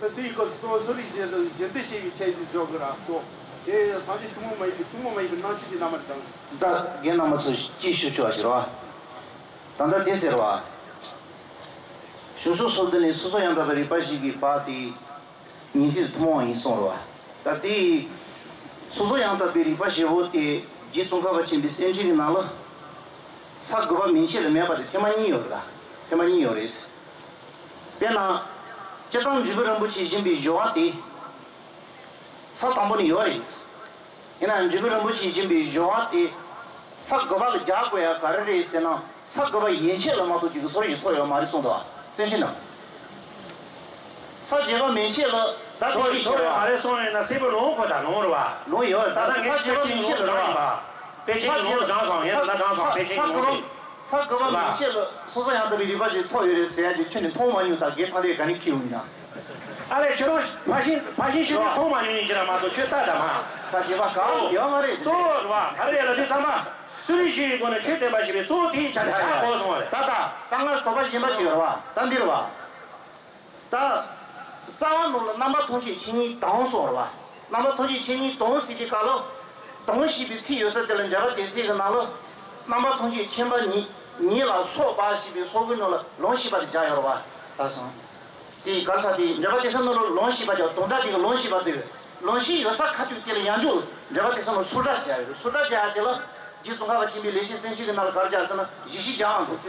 ད་དེའི་སྐབས་སུ་གཙོ་བོ་གསོ་རིག་ཅན་དང་རྒྱུན་མཐུད་བྱེད་པའི་ཆེད་དུ་འཇོག་དགོས་ར་གཙོ། དེ་སངས་རྒྱས་ཐུན་མོང་མ་ཡིན་པའི་ཐུན་མོང་མ་ཡིན་པའི་སྣང་ཆུང་གི་རྣམ་པར་སྦྱངས། ད་རྒན་རྣམ་པ་ཚོ་ཅིག་ཞུ་ཆོག་ཞུ་རོགས། ད་ལྟ་དེ་ཟེར་བ། བྱང་ཆུབ་སོ་བདུན་ནས་སོ་སོ་ཡང་དག་པའི་རིག་པ་ཞིག་གི་བར་དེ་ཉན་ཐོས་ཐུན་མོང་བ་ཡིན་གསུངས་རོ། ད་དེ་སོ་སོ་ཡང་དག་པའི་རིག་པ་ཞེས་པོ་དེ་རྗེ་ཙོང་ཁ་པ་ཆེན་པོའི་སེམས་ཅན་གྱི་ནང་ལ་ས་དགུ་པ་མན་ཆད་ལ་མེད་པ་དེ་ཐེངས་མ་གཉིས་ཡོད་རེད། ཐེངས་མ་གཉིས་ཡོད་རེད། དཔེར་ན། སྤྱིར་བཏང་འབྲས་བུ་རིན་པོ་ཆེ་སྦྱིན་པའི་སྦྱོར་བ་དེ། ས་དང་པོ་ནས་ཡོད་རེད། ཡིན་ནའང་འབྲས་བུ་རིན་པོ་ཆེ་སྦྱིན་པའི་སྦྱོར་བ་དེ། ས་དགུ་པ་ལ་རྒྱག་དགོས་ཡ་ག་རེ་རེད་ཟེར་ན། ས་དགུ་པ་ཡན་ཆད་ལ་མ་གཏོགས་ཅིག་གི་སོར་ཡིན་ཐོགས་ཡོད་མ་རེད་གསུངས་འདུག་བ། སེམས་ཅན་རྣམས། ས་བརྒྱད་པ་མན་ཆད་ལ་ད་ཐོགས་ཡིན་ཐོགས་ཡོད་མ་རེད་གསུངས་ཡོད་ན་སྲིད་པ་ལོང་ཁོ་ད་ལོང་རེད་བ། ལོང་ཡོད་ད་ལྟ་ངས་ས་བརྒྱད་པ་མན་ཆད་ལ་རེད་བ། པེ་ཅིན་ལོང་དྲང་སོང་ཡིན་ན་དྲང་སོང་པེ་ཅིན་ལོང་དེ། ས་དགུ་པ་མན་ཆད་ལ་སོ་སོ་ཡང་དག་པའི་རིག་པ་ཞིག་ཐོགས་ཡོད་རེད་ཟེར་ཡ་ཅིག་ཁྱོད་ནས་མཐོང་མ་མྱོང་ད་དགེ་ཐང་རེད་ག་ནས་ཁྱེར་ཡོང་ཡིན་ན། ཨ་ལས་ཁྱོད་རང་ཕ་ཤིང་ཕ་ཤིང་ཤིང་མཐོང་མ་མྱོང་ཡིན་གྱི་ར་མ་གཏོགས་ཁྱོད་ལྟ་ད་མ། ས་བྱེད་པ་གང་ཡོད་མ་རེད། གཙོ་བོ་རེད་བ་ག་རེ་ལ་དེ་ཚང་མ་སུ་རིག་ཤེས་ཡོན་སྒོ་ནས་ཆོས་བསྟན་པ་ཞིག་རེད། གཙོ་བོ་དེའི་ཆ་ནས་ཧ་གོ་སོང་བ་རེད། ད་ད་ད་སྔར་དོགས་པ་གཞན་པ་ཞིག་ཡོད་རེད་བ་ད་འདི་རེད་བ། ད། རྩ་བ་ནང་ལ་རྣམ་པ་ཐམས་ཅད་ཆོས་ཉིད་དོན་གསུངས་རེད་བ། རྣམ་པ་ཐམས་ཅད་ཆོས་ཉིད་དོན་ཟེར་གྱི་སྐབས་ལ། དོན་ཞེས་པའི་ཚིག་ཡོད་ས་དེ་ལ་འཇམ་དཔལ་དེ་ཚིག་གི་ནང་ལ། རྣམ་པ་ཐམས་ཅད་མཁྱེན་པ་ཉིད་ཉིད་ལ་སོགས་པ་ཞེས་པའི་སོགས་ཀྱི་ནང་ལ་ལོངས་ཤིག་པ་དེ་སྦྱར་ཡོད་རེད་བ། ད་སོང་། དེ་ག་ས་དེ་འཇམ་དཔལ་དེ་ཚིག་ནང་ལ་ལོངས་ཤིག་པ་སྦྱར་དོན་དག་དེ་གི་ལོངས་ཤིག་པ་དེ། ལོངས་ཤིག་ཡོད་ས་ཁ་ཐུག་དེ་ལ་ཡང་འཇུག་འཇམ་དཔལ་དེ་ཚིག་ནང་ལ་སུ་དག་སྦྱར་ཡོད་རེད། སུ་དག་སྦྱར་དེ་ལ། རྗེ་ཙོང་ཁ་པ་ཆེན་པོའི་ལེགས་བཤད་སེམས་ཅན་གྱི་ནང་ལ་ག་རེ་སྦྱར་ཟེར་ན་གཞི་ཤེས་སྦྱང་འདུག་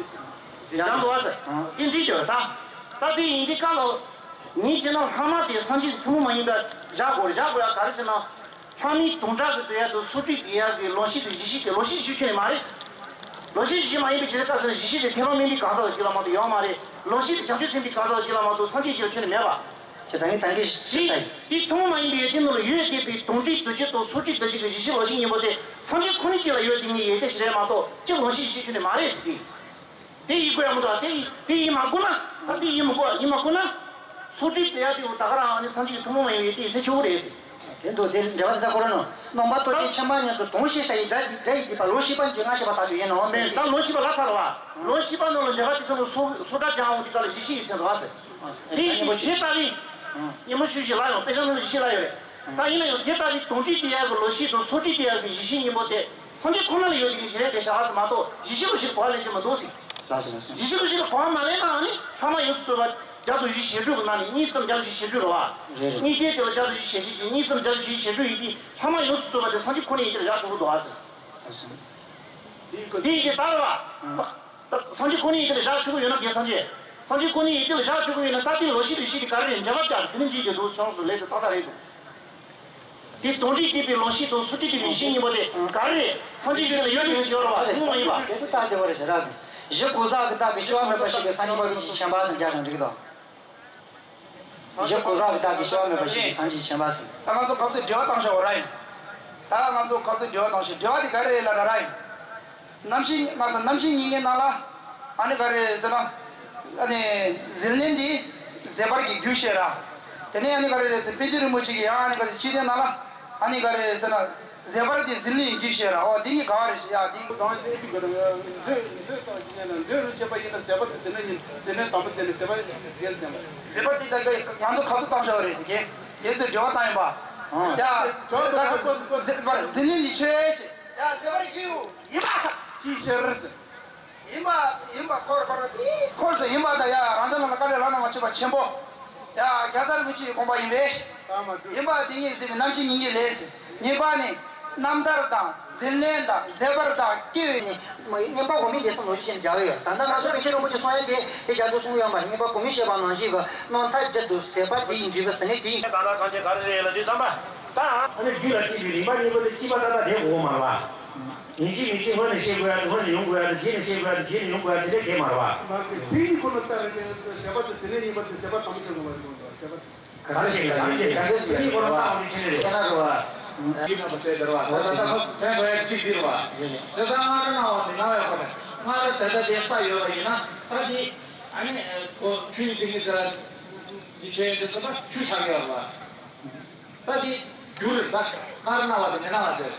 སྦྱང་འདུག་བ་ཟེར། ཨ་དེ་འདྲའི་ཞོར་ད། ད་དེ་ཡིན་དུས་སྐབས་ལ། ངས་བྱས་ན་ལྷག་མ་དེ་སངས་རྒྱས་ཀྱི་ཐུན་མོང་མ་ཡིན་པ་བཞག་དགོས་བཞག་དགོས་ཡ་ག་རེ་ཟེར་ན། ལྷག་མའི་དོན་དག་གི་དོན་ཡ་དང་སོ་སོའི་དོན་ཡ་གི་ལོངས་ཤིག་དང་གཞི་ཤེས་དེ་ལོངས་ཤིག་གཞི་ཁྱོན་ནས་མ་རེད། ལོངས་ཤིག་གཞི་མ་ཡིན་པའི་ཕྱིར་སྐབས་སུ་གཞི་ཤེས་དེ་ཐེག་པ་དམན་པའི་གང་ཟག་ལ་སྐྱེ་ལ་མ་གཏོགས་ཡོད་མ་རེད། ལོངས་ཤིག་དེ་བྱང་ཆུབ་སེམས་དཔའི་གང་ཟག་ལ་སྐྱེ་ལ་མ་གཏོགས་སངས་རྒྱས་ཀྱི་ཁྱོན་ནས་མེད་པ། ཁྱེད་ཚང་གི་ད་གིན་ཞིག་ད་ཡིན། དེ་ཐུན་མོང་མ་ཡིན་པའི་ཡོན་ཏན་ནང་ལ་ཡོད་བསྡད་པའི་དོན་སྒྲིབ་དོན་སྤྱི་དང་ཚོགས་སྒྲིབ་དོན་སྤྱི་གི་གཞི་ཤེས་ལོངས་ཤིག་གཉིས་པོ་དེ་སངས་རྒྱས་ཁོ་ན་གཅིག་ལ་ཡོད་དེ་ངས་ཡོད་དེ་ཞིག་རེད་མ་གཏོགས་གཅིག་ལོངས་ཤིག་གཞི་ཁྱོན་ནས་མ་རེད་ཟེར་གི། དེ་ཡིན་དགོས་ཡ་མི་འདུག་དེ་ཡིན་དེ་ཡིན་མ་དགོས་ན་ད་དེ་ཡིན་མི་དགོས་ཡིན་མ་དགོས་ན། ཚོགས་སྒྲིབ་དེ་ཡ་དེ་ད་ག་རང་ཨ་ནི་སངས་རྒྱས་ཀྱི་ཐུན་མོང་མ་ཡིན་པའི་ཡོན་ཏན་ཡིན་ཚད་ཆོག་གི་རེད་ཟེར། དེ་འདུག་དེ་འགྲེལ་པ་དེ་ཚ་ཁོ་རང་ནོ། རྣམ་པ་ཐམས་ཅད་མཁྱེན་པ་ཉིད་དུ་དོན་ཤེས་བྱ་ཡི་སྒྲ་ཡི་སྒྲ་ཡི་སྒྲིབ་པ་ལོངས་ཤིག་པ་འཇུག་ང་ཤེས་པ་ལྟ་བུ་ཡིན་ནོ། མེད་ད་ལོངས་ཤིག་པ་ལ་ཚར་བ། ལོངས་ཤིག་པ་ནང་ལ་འགྲེལ་པ་དེ་ཚོ་ལ་སོ་སོ་སྒྲ་སྦྱང་འོང་དེ་ག་ལ་གཞི་ཤེས་ཡིན་ཟེར་བ་ཟེར། དེ་ཡིན་དེ་ལྟ་བུའི། སྙན་མོ་ཞུ་ཞིག་ལ་ཡང་དཔེ་ཆ་ནང་ལ་གཞི་ཤེས་ལ་ཡོད་རེད། ད་ཡིན་ན་ཡང་དེ་ལྟ་བུའི་དོན་སྒྲིབ་དེ་ཡ་གི་ལོངས་ཤིག་དང་ཚོགས་སྒྲིབ་དེ་ཡ་གི་གཞི་ཤེས་གཉིས་པོ་དེ་སངས་རྒྱས་ཁོ་ན་ལ་ཡོད་དེ་གི་ཞིག་རེད་དེ་བྱ་བ་ཟེར་མ་གཏོགས་གཞི་ཤེས་ལོངས་ཤིག་གོ་བ་ལེན་གྱི་མི་འདུག་ཟེར། གཞི་ཤེས་ལོངས་ཤིག་ལ་གོ་བ་མ་ལེན་ནའང་ནི་ལྷག་མ་ཡོངས་སུ་རྫོགས་པ། རྒྱ་དང་བཞི་བྱེད་སྒྲུབ་ཀྱི་ནང་ནས་གཉིས་ཙམ་རྒྱ་དང་བཞི་བྱེད་སྒྲུབ་རེད་བ། རེད་རེད། གཉིས་ཀའི་དེ་ལ་རྒྱ་དང་བཞི་བྱེད་སྒྲུབ་ཀྱི་གཉིས་ཙམ་རྒྱ་དང་བཞི་བྱེད་སྒྲུབ་ཡིན་དུས་ལྷག་མ་ཡོངས་སུ་རྫོགས་པ་དེ་སངས་རྒྱས་ཁོ་ན་ཡིན་དེ་ལ་བཞག་ཆོག་གི་འདུག་ཨ་ཟེར། དེ་ཡི་གེ་ལྟར་བ། ད་སངས་རྒྱས་ཁོ་ན་ཡིན་དེ་ལ་བཞག་ཆོག་གི་ཡོད་ན་དེ་སངས་རྒྱས། སངས་རྒྱས་ཁོ་ན་ཡིན་དེ་ལ་བཞག་ཆོག་གི་ཡོད་ན་ད་དེ་ལོངས་ཤིག་ལོངས་ཤིག་དེ་ག་རེ་རེད་འགྲེལ་པ་བརྒྱབ་དེ་ནི་འགྲིག་གི་འདུག་བྱུང་སོང་ལས་དེ་ཏག་ཏག་རེད་འདུག་དེ་དོན་སྒྲིབ་བསྐྱེད་པའི་ལོངས་ཤིག་དང་ཚོགས་སྒྲིབ་བསྐྱེད་པའི་གཞི་གཉིས་པོ་དེ་ག་རེ་རེད། སངས་རྒྱས་ཀྱི་ཡོན་ཏན་ཡོད་རེད་བ། ཐུན་མོང་མ་ཡིན་པ། དེ་ཚོ་ལྟ་བདེ་བ་རེད་ཟེར་ར། གཞི་གང་ཟག་གི་བདག་གི་སྐྱེ་བ་མེད་པ་ཞིག་གི་སངས་རྒྱས་པ་རིན་པོ་ཆེ་ཆེན་པོ་ཟེར་རྒྱག་དང་འགྲིག་གི་འདུག་གཞི་གང་ཟག་གི་བདག་གི་སྐྱེ་བ་མེད་པ་ཞིག་གི་སངས་རྒྱས་ཆེན་པོ་ཟེར། ད་ང་ཚོ་ཁ་ཐུག་འགྲེལ་པ་བཏང་ཤོག་ར་ཡིན། ད་ང་ཚོ་ཁ་ཐུག་འགྲེལ་པ་བཏང་ཤོག་འགྲེལ་པ་དེ་ག་རེ་རེད་ལབ་ར་ར་ཡིན། རྣམ་ཤེས་ང་ཚོ་རྣམ་ཤེས་གཉིས་ཀའི་ནང་ལ་ཨ་ནི་ག་རེ་རེད་ཟེར་ན། ཨ་ནི་འཛིན་ལེན་འདི་ཟད་པར་གྱི་རྒྱུ་ཞེས་ར། དེ་ནས་ཨ་ནི་ག་རེ་རེད་ཟེར་པཎ་ཆེན་རིན་པོ་ཆེ་གིས་ཡང་ཨ་ནི་ག་རེ་ཕྱི་དོན་ནང་ལ་ཨ་ནི་ག་རེ་རེད་ཟེར་ན། ཟད་པར་འདི་འཛིན་ལེན་གྱི་རྒྱུ་ཞེས་ར། འོ་འདི་གཉིས་ག་བ་རེད་ཟེར་ཡ་འདི། དང་ཚེ་གཅིག་གི་དང་མཛོད་མཛོད་དང་ཞིག་ནས་ན་མཛོད་རུ་བྱེད་པ་ཡིན་ན་ཟད་པ་དེ་འཛིན་ལེན་ཡིན། འཛིན་ལེན་དང་པོ་འཛིན་ལེན་ཟད་པ་ཡིན་ཟེར་ན། ཟད་པ་དེ་ད་ང་ཚོ་ཁ་ཐུག་བཏང་ཤོག་རེད་ཟེར་གྱི། དེ་ཚོས་འགྲེལ་པ་བཏང་ཡིན་པ། ཡ། ཟད་པ་འཛིན་ལེན་གྱི་ཆོས་ཅེས། ཡ་ཟད་པར་རྒྱུ་ཡིན་པ། ཅིའི་ཕྱིར། ཡིན་པ་ཡིན་པ་འཁོར་འཁོར་དེའི་འཁོར་ཟེར་ཡིན་པ་དང་ཡ་རང་ཅག་ལ་བཀའ་ལས་བླ་ན་མ་མཆིས་པ་ཆེན་པོ། ཡ་རྒྱལ་སྲས་རིན་པོ་ཆེའི་དགོངས་པ་ཡིན་པས། ཡིན་པ་དེ་ཉིད་ཟེར་བའི་རྣམ་མཁྱེན་ཉིད་ཀྱི་ལས་ཟེར། གཉིས་པ་ནི། རྣམ་ཐར་དང་འཛིན་ལེན་དང་ཟད་པར་དང་སྐྱེ་བའི་ནི། མ་ཡིན་མངོན་པ་གོང་མའི་ལས་སུ་ལོ་རྒྱུས་ཅན་སྦྱར་གི་ཡོད། ད་ལྟ་ང་ཚོ་པཎ་ཆེན་རིན་པོ་ཆེ་གསུང་ཡ་དེ་དེ་རྒྱ་མཚོ་གསུང་ཡོད་མ་རེད། མངོན་པ་གོང་མས་བཤད་པ་ནང་བཞིན་གྱི་རྣམ་ཐར་བརྒྱད་དུ་ཟད་པ་དེ་ཡི་འདུས་པའི་ཟད་ནས་དེ་ཡིན། ད་ལྟ་གང་བྱེད་ག་རེ་རེད་ལ་དུས་ཙམ་པ། ད་ཨ་ནི་རྒྱུད་ལ་སྐྱེས་པའི་རིམ་པ་གཉིས་པོ་དེ་སྐྱེས་པ་ཏག་ཏག་དེ་གོ་མ་རེད་བ། ཡིན་གཅིག་མིན་གཅིག་སྔོན་ནས་ཤེས་དགོས་ཡ་དེ་སྔོན་ནས་ཡོང་དགོས་ཡ་དེ་རྗེས་ནས་ཤེས་དགོས་ཡ་དེ་རྗེས་ནས་ཡོང་དགོས་ཡ་དེ་འདྲ་གས་མ་རེད་བ། མ་གི་དེ་ཡི་ཁོ་ན་ལྟ་བའི་ཟད་པ་དེ་ཟད་ནས་ཡིན་པ་དེ་ཟད་པ་དང་པོ་ཅན་དུ་མ་ཡིན་པ་ཟད་པ་དེ། ག་རེ་ཞིག་ལ་ཡིན་ཏེ་ག་འདྲ་ཟེར་ཡིན་པ་རེད་བ། ཁྱེད་ནི་རེད་ཁྱེད་ན་རེད་བ། ཡིན་ན་མ་ཟད་དེ་རེད་བ། ད་ད་ད་ད་ཕན་པ་ཡ་གཅིག་འདི་རེད་བ། དེ་ལྟར་སྔ་རོལ་སྣང་བ་དེ་སྔ་བའི་ཁོ་ནས་སྔ་རོལ་དེ་ལྟ་དེ་ས་ཡོད་པ་ཡིན་ན་ད་དེ་ཨ་ནི་ཁོ་ཆུ་ཡི་དེ་ནི་ཟེར་ལ་འདི་ཆོས་དེ་ཚོ་ད་ཆུ་ཆགས་ཡོད་རེད་བ། ད་དེ་རྒྱུ་རེད་ད། སྔ་རོལ་སྣང་བ་དེ་མི་སྣང་བ་ཟེར།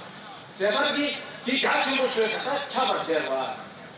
ཟད་པ་དེ་དེ་རྒྱ་ཆེན་པོ་ཆོས་དེ་ད་ཁྱབ་པར་བྱས་རེད་བ།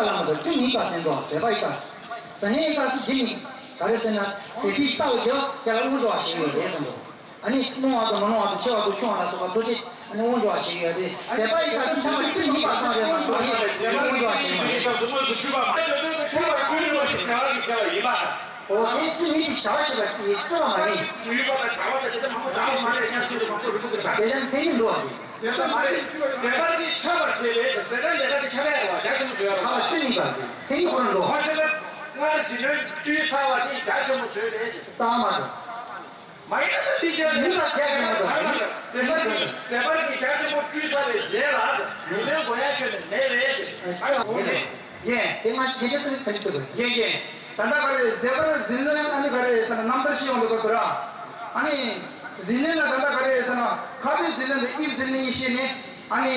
པ་ལ་མ་གཏོགས་སྤྲིན་ཡིན་པ་ཟེར་འདུག་ཟད་པ་ཡིན་པ། ཟད་ཡིན་པ་ཟེར་འདི་ནི་ག་རེ་ཟེར་ན་ཟད་པའི་རྟགས་ཀྱི་དེ་ལ་དབུགས་འགྲོ་བ་ཞིག་ཡོད་རེད་ཟེར་འདུག་ཨ་ནི་རླུང་བ་དང་མ་རླུང་བ་དང་ཆེ་བ་དང་ཆུང་བ་ལ་སོགས་པ་ཐོགས་ཆེ་ཨ་ནི་དབུགས་འགྲོ་བ་ཞིག་ཡོད་རེད། ཟད་པ་ཡིན་པ་ཟེར་ཚང་མ་སྤྲིན་ཡིན་པ་ཙམ་རེད་མ་གཏོགས་ཨ་ནི་དབུགས་འགྲོ་བ་ཞིག་མ་རེད། འོ་ཨ་ནི་སྤྲིན་ཡིན་པའི་བྱ་བ་བྱེད་པ་དེ་སྤྲོ་བ་མ་རེད། དེ་ལ་མཚན་ཉིད་འགྲོ་བ་རེད། ཟད་པ་མ་རེད། ཟད་པ་དེ་ཁྱབ་པར་བྱེད་པའི་ཟད་པ་ལས་ཀ་དེ་ཁྱབ་པ་ཡོད་བ་རྒྱ་ཆེན་པོ་བཟོས་པ་ཚང་མ་སྤྲིན་ཡིན་པ་རེད། མཚན་ཉིད་ཁོ་ན་འགྲོ་བ། ཁོ་ཚོས་སྔར་བྱིན་རླབས་བཀྲུས་ཚར་བ་དེ་རྒྱ་ཆེན་པོ་བཟོས་རེད་ཟེར། ལྟ་མ་འགྲོ། མ་ཡིན་ན་དེ་ཆ་མི་ལ་ཁྱད་ཀྱང་མ་གཏོགས་ཟད་པ་ཟད་པ་དེ་རྒྱ་ཆེན་པོ་བཀྲུས་ཚར་བའི་རྗེས་ལ་ཉིན་མོའི་འགོར་ཡ་ཁྱོན་ནས་མེད་རེད་ཟེར། ཨ་ཡ་འོ་རེད། ཡེ། དེ་མ་ཤེས་ཀྱི་ཚུལ་ཁ་ཉིད་ཚུལ་དགོས། ཡེ་ཡེ། ད་ལྟ་ག་རེ་ཟད་པར་འཛིན་ལེན་ཨ་ནི་ག་རེ་ཟེར་ན་རྣམ་ཐར་ཤེས་ཡོང་དུ་དགོས་སོ་ར། ཨ་ནི་འཛིན་ལེན་ལ་ད་ལྟ་ག་རེ་ཟེར་ན་ཁ་ཚོད་འཛིན་ལེན་དེ་དབྱིབས་འཛིན་ལེན་ཡིན་ཤེས་ནས། ཨ་ནི་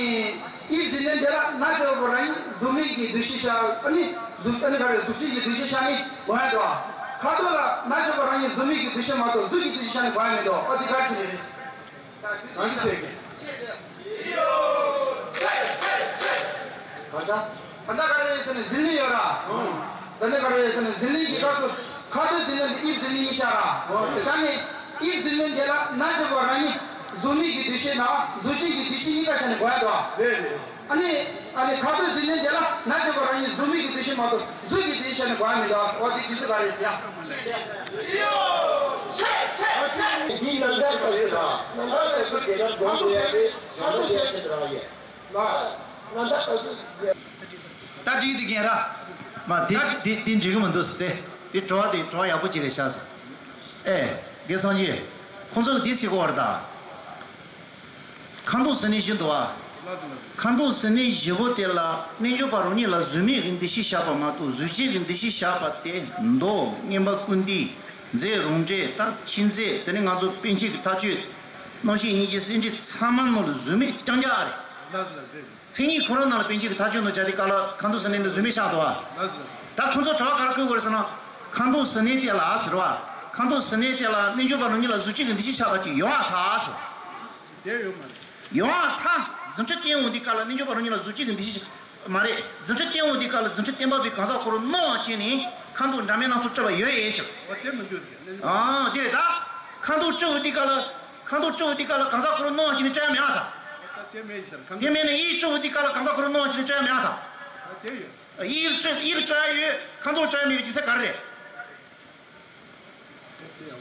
དབྱིབས་འཛིན་ལེན་དེ་ལ་ན་ཆོག་པོ་རང་ཉིད་གཟུགས་མེད་ཀྱི་འདུ་ཤེས་བཞག་ཨ་ནི་གཟུགས་ཨ་ནི་ག་རེ་གཟུགས་ཅན་གྱི་འདུ་ཤེས་བཞག་ནི་དགོས་ཡ་འདུག་ཁ་ཚོད་ལ་ན་ཆོག་པོ་རང་ཉིད་གཟུགས་མེད་ཀྱི་འདུ་ཤེས་མ་གཏོགས་གཟུགས་ཀྱི་འདུ་ཤེས་བཞག་ནི་དགོས་ཡ་མི་འདུག་ཨ་དེ་ག་རེ་བྱེད་ནི་རེད། གང་གི་ཚོད་ཀྱི། ག་ས། ད་ལྟ་ག་རེ་རེད་ཟེར་ན་འཛིན་ལེན་ཡོད་ར། ད་ལྟ་ག་རེ་རེད་ཟེར་ན་འཛིན་ལེན་གྱི་སྐབས་སུ་ཁ་ཚོད་འཛིན་ལེན་དེ་དབྱིབས་འཛིན་ལེན་ཡིན་ཤག་ར། བྱས་ནས་དབྱིབས་འཛིན་ལེན་དེ་ལ་ན་ཆོག་པོ་རང་ཉིད་གཟུགས་མེད་ཀྱི་འདུ་ཤེས་དང་གཟུགས་ཅན་གྱི་འདུ་ཤེས་གཉིས་ཀ་བྱས་ནས་དགོས་ཡ་འདུག་རེད་རེད། ཨ་ནི། ཨ་ནི་ཁ་ཚོད་འཛིན་ལེན་དེ་ལ་ན་ཆོག་པོ་རང་ཉིད་གཟུགས་མེད་ཀྱི་འདུ་ཤེས་མ་གཏོགས་གཟུགས་ཀྱི་འདུ་ཤེས་བྱས་ནས་དགོས་ཡ་མི་འདུག་འོ་དེ་རྒྱུ་མཚན་ག་རེ་ཟེར་ཡ། འདི་རྣམ་ཐར་ག་ཚོད་ར། རྣམ་ཐར་ག་ཚོད་དེ་ལ་སྒོམ་དགོས་ཡ་རེད། བྱང་ཆུབ་སེམས་ཅན་རང་ཡིན། ལ། རྣམ་ཐར་ག་ཚོད་རེད། ད་འགྲིག་འདུག་རྒན་ར། མ་དེ་དེ་དེ་འགྲིག་གི་མི་འདུག་ཟེར་ཏེ། དེ་དྲི་བ་དེ་དྲི་བ་ཡག་པོ་ཅིག་རེད་ཤག་ཟེར། ཨེ། རྒན་སངས་རྒྱས། ཁོང་ཚོ་གིས་དེ་ཟེར་གོ་བར་ད། ཁ་དོག་ཟེར་ནི་བཞི་འདུག་བ། ཁ་དོག་ཟེར་ནི་བཞི་པོ་དེ་ལ་རྣལ་འབྱོར་པ་རང་ཉིད་ལ་གཟུགས་མེད་ཀྱི་འདུ་ཤེས་བཞག་པ་མ་གཏོགས་གཟུགས་ཅན་གྱི་འདུ་ཤེས་བཞག་པ་དེ་མདོ་མངོན་པ་ཀུན་བདེ། མཛེ་རང་འབྲས་དང་མཆིམས་མཛེས། དེ་ནས་ང་ཚོ་པཎ་ཆེན་གྱི་མཐའ་དཔྱོད། རྣམ་ཤེས་སྙིང་རྗེ་སེམས་བསྐྱེད་ཚང་མ་ནང་ལ་གཟུགས་མེད་རྐྱང་རྐྱང་རེད། ལགས་སོ་ལགས་སོ། མཚན་ཉིད་ཁོ་རང་ནང་ལ་པཎ་ཆེན་གྱི་མཐའ་དཔྱོད་ནང་བྱ་དེ་ཀ་ལ་ཁ་དོག་ཟེར་ནི་ནི་གཟུགས་མེད་ཤག་འདུག་བ། ལགས་སོ། ད་ཁོང་ཚོ་གྲྭ་བ་ག་རེ་བཀོད་དགོས་རེད་ཟེར་ན། ཁ་དོག་ཟེར་ནི་དེ་ལ་ཟེར་བ། ཁ་དོག་ཟེར་ནི་དེ་ལ་རྣལ་འབྱོར་པ་རང་ཉིད་ལ་གཟུགས་ཅན་གྱི་འདུ་ཤེས་ཆགས་པ་ཅིག་ཡོང་བ་ཐལ་ཟེར། དེ་ཡོད་མ་རེད། ཡོང་བ་ཐལ། རྫུ་འཕྲུལ་བསྟན་འོང་དེ་ཀ་ལ་རྣལ་འབྱོར་པ་རང་ཉིད་ལ་གཟུགས་ཅན་གྱི་འདུ་ཤེས་མ་རེད། རྫུ་འཕྲུལ་བསྟན་འོང་དེ་ཀ་ལ་རྫུ་འཕྲུལ་བསྟན་པ་པའི་གང་ཟག་ཁོ་རང་སྣང་བ་བྱས་ནས་ཁ་དོག་འདྲ་མིན་སྣ་ཚོགས་སྤྲུལ་པ་ཡོད་ཡོད་ཞིག་འོ་དེ་མི་འདུག་ཟེར། ཨང་དེ་རེད་ད། ཁ་དོག་སྤྲུལ་འོང་དེ་ཀ་ལ། ཁ་དོག་སྤྲུལ་འོང་དེ་ཀ་ལ་གང་ཟག་ཁོ་རང་སྣང་བ་བྱས་ནས་སྤྲུལ་ཡ་མེད་པ་ད། ད་དེ་མེད་ཟེར་ཁ་དོག་དེ་མེད་ན་ཡིད་སྤྲུལ་འོང་དེ་ཀ་ལ་གང་ཟག་ཁོ་རང་སྣང་བ་བྱས་ནས་སྤྲུལ་ཡ་མེད་པ་ད། ཨ་དེ་ཡོད། ཡིད་སྤྲུལ་ཡིད་སྤྲུལ་ཡ་ཡོད། ཁ་དོག་སྤྲུལ་ཡ་མེད་པའི་རྒྱུ་མཚན་ག་རེ་རེད།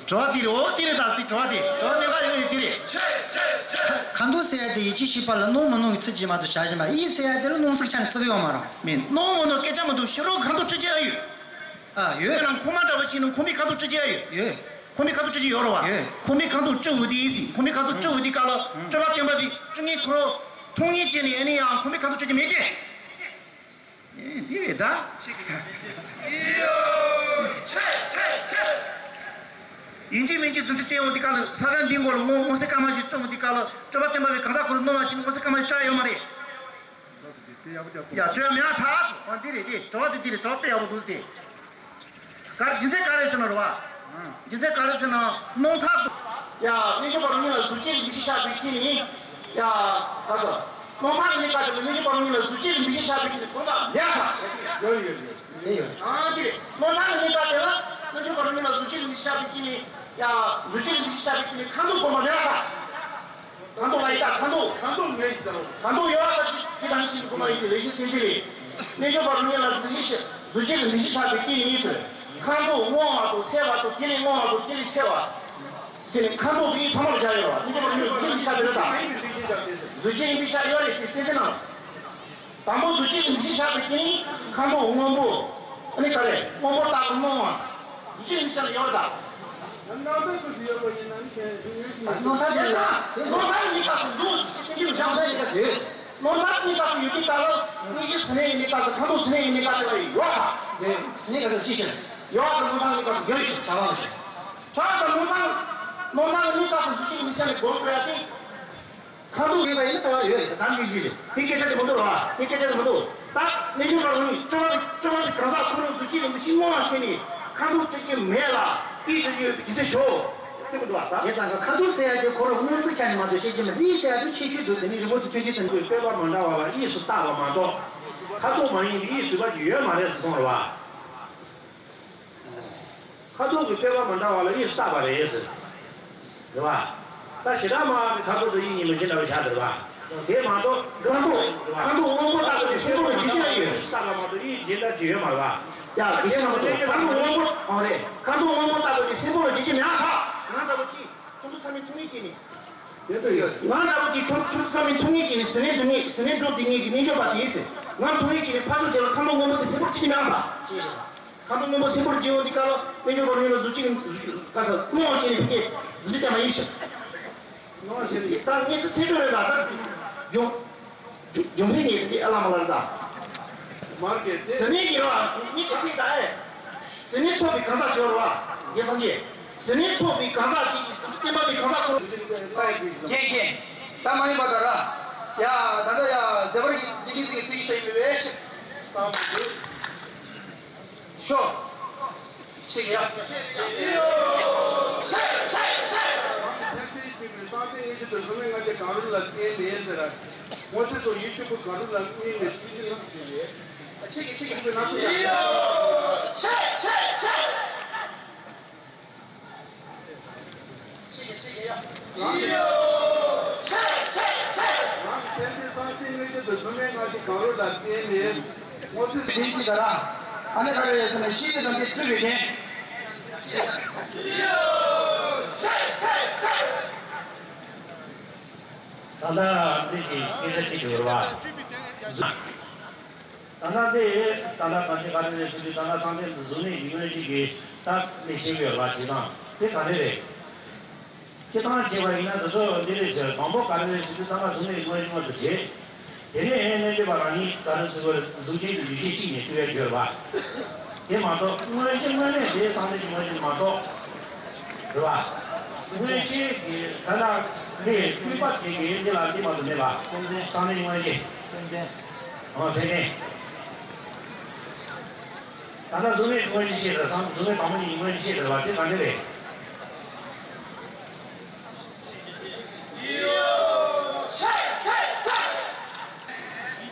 དྲི་བ་དེ་རེད། འོ་དེ་རེད་ད། དེ་དྲི་བ་དེ་དྲི་བ་གནད་འགག་ཡོད་རེད་དེ་རེད། ཁ་དོག་ཟེར་ཡ་དེ་ཡིད་ཀྱི་ཤེས་པ་ལ་སྣང་མི་སྣང་གི་ཚུལ་གྱིས་མ་གཏོགས་བྱ་བཞིན་པ། ཡིད་ཟེར་ཡ་དེ་ལ་སྣང་ཚུལ་ཆ་ནས་བརྩི་གི་ཡོད་མ་རེད། མིན་སྣང་མི་སྣང་སྐད་ཆ་མི་འདུག་ཕྱི་རོལ་ཁ་དོག་སྤྲུལ་བྱེད་ཡ་ཡོད། ཨ་ཡོད། དཔེར་ན་ཁོག་མ་འདྲ་བོ་ཞིག་ནང་ཁོག་མའི་ཁ་དོག་སྤྲུལ་བྱེད་ཡ་ཡོད། ཡོད། ཁོག་མའི་ཁ་དོག་སྤྲུལ་བྱེད་ཡོད་རེད་བ། ཡོད། ཁོག་མའི་ཁ་དོག་སྤྲུལ་འོང་དེ་ཡིན་སྲིད། ཁོག་མའི་ཁ་དོག་སྤྲུལ་འོང་དེ་ཀ་ལ་སྤྲུལ་པ་བསྟན་པ་པའི་སྤྲུལ་ངན་ཁོ་རང་མཐོང་ངེས་བྱས་ནས་ཨ་ནི་ཡང་ཁོག་མའི་ཁ་དོག་སྤྲུལ་གྱི་མེད་དེ། ཨེ་འདི་རེད་ད། ཡིན་གཅིག་མིན་གཅིག་རྫུ་འཕྲུལ་བསྟན་འོང་དེ་ཀ་ལ་ས་ཆ་འདིའི་མགོ་ལ་སྔོ་སྔོ་སེར་སྐར་མ་ཞིག་སྤྲུལ་འོང་དེ་ཀ་ལ་སྤྲུལ་པ་བསྟན་པ་པའི་གང་ཟག་ཁོ་རང་སྣང་བ་བྱས་ནས་སྔོ་སེར་སྐར་མ་ཞིག་སྤྲུལ་ཡོད་མ་རེད། ཡ་སྤྲུལ་ཡ་མེད་པ་ཐལ་སོང་། འདི་རེད་དེ། དྲི་བ་དེ་འདི་རེད། དྲི་བ་དཔེ་ཡག་པོ་འདུག་སྟེ། ག་རེ་རྒྱུ་མཚན་ག་རེ་ཟེར་ན་རེད་བ། རྒྱུ་མཚན་ག་རེ་ཟེར་ན་སྣང་ཐག་ཏུ། ཡ་རྣལ་འབྱོར་པ་རང་ཉིད་ལ་གཟུགས་ཅན་གྱི་འདུ་ཤེས་ཆགས་པའི་རྐྱེན་ནི། ཡ་ག་ས། སྣང་ཐག་གི་གནས་སྐབས་དེ་ལ་རྣལ་འབྱོར་པ་རང་ཉིད་ལ་གཟུགས་ཅན་གྱི་འདུ་ཤེས་ཆགས་པའི་རྐྱེན་ནི་སྣང་ཐག་མེད་ས། ཡོད་ཡོད་ཡོད་ཡོད་ཡོད། ཨང་ཅི་རེད། སྣང་ཐག་གི་གནས་སྐབས་དེ་ལ་རྣལ་འབྱོར་པ་རང་ཉིད་ལ་གཟུགས་ཅན་གྱི་འདུ་ཤེས་ཆགས་པའི་རྐྱེན་ནི། ཡ་གཟུགས་ཅན་གྱི་འདུ་ཤེས་ཆགས་པའི་རྐྱེན་ནི་ཁ་དོག་སྒོམ་པ་མེད་ས། ཁ་དོག་ལ་ཡི་དྭགས་ཁ་དོག་ཁ་དོག་མེད་ཀྱི་ཚེ་ཁ་དོག་ཡོད་པ་དེ་དེ་དང་ཕྱིན་དགོས་མ་ཡིན་གྱི་ལེགས་བཤད་ཐེག་ཆེན་རེད། རྣལ་འབྱོར་པ་རང་ཉིད་ལ་འདུ་ཤེས་ཤེས་གཟུགས་ཅན་གྱི་འདུ་ཤེས་ཆགས་པའི་རྐྱེན་ཡིན་ཟེར། ཁ་དོག་སྔོ་བ་དང་སེར་བ་དང་དེ་ལས་སྔོ་བ་དང་དེ་ལས་སེར་བ། དེ་ནི་ཁ་དོག་དེ་ཚང་མར་སྦྱར་ཡོད་པ། རྣལ་འབྱོར་པ་རང་ཉིད་ལ་འདུ་ཤེས་ཆགས་པའི་རེད་དམ། གཟུགས་ཅན་གྱི་འདུ་ཤེས་ཡོད་རེད་ཟེར་སེམས་ཅན་རྣམས། དང་པོ་གཟུགས་ཅན་གྱི་འདུ་ཤེས་ཆགས་པའི་རྐྱེན་ཁ་དོག་སྔོན་པོ། ཨ་ནི་ག་རེ་སྔོན་པོ་རྟག་ཏུ་སྣང་བ། གཟུགས་ཅན་གྱི་འདུ་ཤེས་ཡོད་རེད་ད། སྣང་ཐག་ཏུ་ཡོད་པ་ཡིན་ན་ནི་གལ་སྲིད་ཡོད་ཞིང་། སྣང་ཐག་ཏུ་ཡོད། སྣང་ཐག་ནི་ག་སུ་འདུག་ཅེས་ཡོད། སྣང་ཐག་ནི་ག་སུ་ཡོད། ནོར་ལྷག་གཉིས་ཀ་སུ་ཡོད་ཀྱི་ལྟ་ལ། དངོས་གཞི་ཟིན་ནས་ཡིན་ནི་ཀ་སུ། ཁ་དོག་ཟིན་ནས་ཡིན་ནི་ཀ་སུ་ལ་ཡོད་ཨ། དེ་ཟིན་ནས་ཀ་སུ་ཅི་ཤེས། ཡོད་ཨ། ནོར་ལྷག་གཉིས་ཀ་སུ་ཡོད་ཤེས། ཆ་བ་མ་ཤེས། ཆ་ད་ནོར་ལྷག་ནོར་ལྷག་གཉིས་ཀ་སུ་འཛུལ་ཅིག་མི་ཤེས་ནས་སྒོར་ཀ་ཡ་ཏི། ཁ་དོག་ཡོད་པ་ཡིན་ན་ལྟ་བ་ཡོད་རེད། ད་མི་འཇིག་རེད། དེ་སྐད་ཆ་དེ་མི་འདུག་ར་བ། དེ་སྐད་ཆ་དེ་མི་འདུག་ད་གནས་ཆུང་བར་ནི་སྤྲོ་བ་སྤྲོ་བ་གང་ཟག་ཁོ་རང་འཛུལ་ཅིག་མི་ཤེས་སྔོན་ལ་ཤེས་ནས་ཁ་དོག་ཅིག་ཅིག་མེད་ལ་ཨི་ཟེར་གྱི་ཡོད་པའི་དེ་ཚོ་ཞོག་དེ་མི་འདུག་བ་ད། དེ་ཙང་ཁ་དོག་ཟེར་ཡ་དེ་ཁོ་རང་སྔོན་ཚུལ་ཆ་ནས་མ་གཏོགས་ཤེས་ཀྱི་མེད། དེ་ཡིན་ཟེར་ཡ་དེ་ཁྱད་ཆོས་འདུག་དེ་ནི་རི་མོ་དེ་སྐྱོན་ཅི་ཙམ་འདུག་དཔེ་བ་མ་འདྲ་བ་ལ་དབྱིབས་སུ་བཏགས་པ་མ་གཏོགས། ཁ་དོག་མ་ཡིན་པའི་དབྱིབས་ཟེར་བ་ཅིག་ཡོད་མ་རེད་ཟེར་སོང་རེད་བ། ཁ་དོག་གི་དཔེ་བ་མ་འདྲ་བ་ལ་དབྱིབས་བཏགས་པ་རེད་ཟེར། རེད་བ། ད་ཞེ་དྲག་མ་ཁ་དོག་དང་དབྱིབས་གཉིས་མི་ཤེས་འདྲ་བ་ཆགས་འདུག་རེད་བ། དེ་མ་གཏོགས་ཁ་དོག་ཁ་དོག་སྔོན་པོ་བཏགས་པ་དེ་སེར་པོ་ལ་ཅི་ཡང་ཡོད། བཏགས་པ་མ་གཏོགས་དབྱིབས་གཞན་དག་ཅིག་ཡོད་མ་རེད་བ། ཡ་དེ་མ་གཏོགས་ཁ་དོག་སྔོན་པོ་ཨང་རེད། ཁ་དོག་སྔོན་པོ་བཏགས་པ་དེ་སེར་པོ་ལ་ཅི་ཡང་མེད་ཨ་ཁ། ང་འདྲ་བོ་ཅིག་ཁྱོད་ཚོ་ཚང་མས་མཐོང་ངེས་ཅིག་ནི། ང་འདྲ་བོ་ཅིག་ཁྱོད་ཁྱོད་ཚོ་ཚང་མས་མཐོང་ངེས་ཅིག་ནི་ཟིན་ནས་འགྲོ་ནི་ཟིན་ནས་འགྲོ་དེ་ངེས་ཀྱི་རྣལ་འབྱོར་པ་དེ་ཟེར། ང་མཐོང་ངེས་ཅིག་ནི་ཕར་ཚུར་དེ་ལ་ཁ་དོག་སྔོན་པོ་དེ་སེར་པོ་ཅི་ཡང་མེད་ཨ་ཁ། ཁ་དོག་སྔོན་པོ་སེར་པོར་བརྗེ་བ་འདི་ཀ་ལ་དཔལ་འབྱོར་པ་ཡོད་ལ་གཟུགས་ཅིག་ག་ས་སྣང་བ་ཅན་ནི་ཕི་ཀའི་གཟུགས་ཅན་མ་ཡིན་ཞིང་། སྣང་བ་ཅན་ནི་ད་ངེས་སུ་ཚེ་འཕོས་རེད་ལ་ད་ཡོང་། ཡོང་ཕི་ངེས་འདི་ཨ་ལ་མ་ལ་ད། མར་གེ་ཏེ། ཟེར་ནས་ཀྱི་ར་ངེས་ཏེ་སྲིད་ད་ཨེ། ཟེར་ནས་ཐོབ་པའི་གང་ཟག་སྦྱོར་བ་ངེས་སམ་གྱི། ཟེར་ནས་ཐོབ་པའི་གང་ཟག་དེ་ཡི་བསྟན་པ་དེ་གང་ཟག་ཁོ་རང་། ཡེ་ཤེས། ད་མ་ཡིན་པ་ད་ར། ཡ་ད་ལྟ་ཡ་མཛད་པར་ཡིན་ཅི་ཡིན་ཅི་ཡིན་ཅི་ཡིན་ཤེས་ཡོད་པས། ཤོག་ཤེས་ཡ། ཤེས་ཤེས་ཤེས། རང་གི་སེམས་ཅན་གཅིག་པའི་སངས་རྒྱས་ཡེ་ཤེས་དང་གཟུགས་མེད་ལྔ་བརྒྱ་གང་རུང་ལ་བརྟེན་ནས་ཟེར། སྔོ་ཚལ་སོགས་ཡིད་སྐྱོ་པོ་གང་རུང་ལ་བརྟེན་ནས་ཐུགས་རྗེ་ལ་ཟེར་ཡས། ཤེས་ཀྱི་ཤེས་ཀྱི་ཤེས་ཀྱི་ན་ཐུགས་ཡ། ཤེས་ཤེས་ཤེས། རང་གི་རང་གི་སེམས་ཅན་སངས་རྒྱས་དངོས་བསྟན་དུ་གཟུགས་མེད་ལྔ་བརྒྱ་གང་རུང་ལ་བརྟེན་ནས་སྔོ་ཚལ་ཟིན་གྱི་ཟ་ར། ཨ་ནི་ཁ་རེ་ཟེར་ན་ཤེས་ཀྱི་ཙམ་གྱིས་ཐུབ་པའི་དོན། ད་ལྟ་འདི་ཞིག་སྐད་ཆ་གཅིག་ཡོད་རེད་བ། ད་ལྟ་དེ་ད་ལྟ་གང་ཅི་ག་རེ་རེད་ཟེར་དུས་ད་ལྟ་སངས་རྒྱས་འདི་གཟུགས་མེད་ཀྱི་དངོས་གཞི་གི་རྟགས་ལས་བཤད་ཀྱི་ཡོད་རེད་བ། དེ་དང་དེ་ག་རེ་རེད། སྤྱིར་བཏང་བྱས་པ་ཡིན་ན་དེ་ཚོ་འདི་རེད་ཟེར། དང་པོ་ག་རེ་རེད་ཟེར་དུས་ད་ལྟ་གཟུགས་མེད་དངོས་གཞི་མ་གཏོགས་བྱེད། དེ་ནས་ཨེ་རྣལ་འབྱོར་པ་རང་ཉིད་ག་རེ་ཟེར་བ་གཟུགས་ཅན་གྱི་ཡུལ་ཤེས་གཅིག་ནས་སྤྲུལ་བའི་རྒྱུ་རེད་བ། དེ་མ་གཏོགས་དངོས་གཞི་དངོས་གནས་དེ་སངས་རྒྱས་ཀྱི་དངོས་གཞི་མ་གཏོགས། རེད་བ། དངོས་གཞི་གི་ད་ལྟ་ལས་སྤྲུལ་པ་དེ་གི་འདི་ལ་འདི་མ་གཏོགས་མེད་པ། སེམས་ཅན། སངས་རྒྱས་དངོས་གཞི། སེམས་ཅན། ཨོ་སེམས་ཅན། ད་ལྟ་གཟུགས་མེད་དངོས་གཞི་ཤེས་དང་སངས་གཟུགས་མེད་དང་པོ་ཉིད་དངོས་གཞི་ཤེས་དང་བ་དེ་ག་འདྲ་རེད།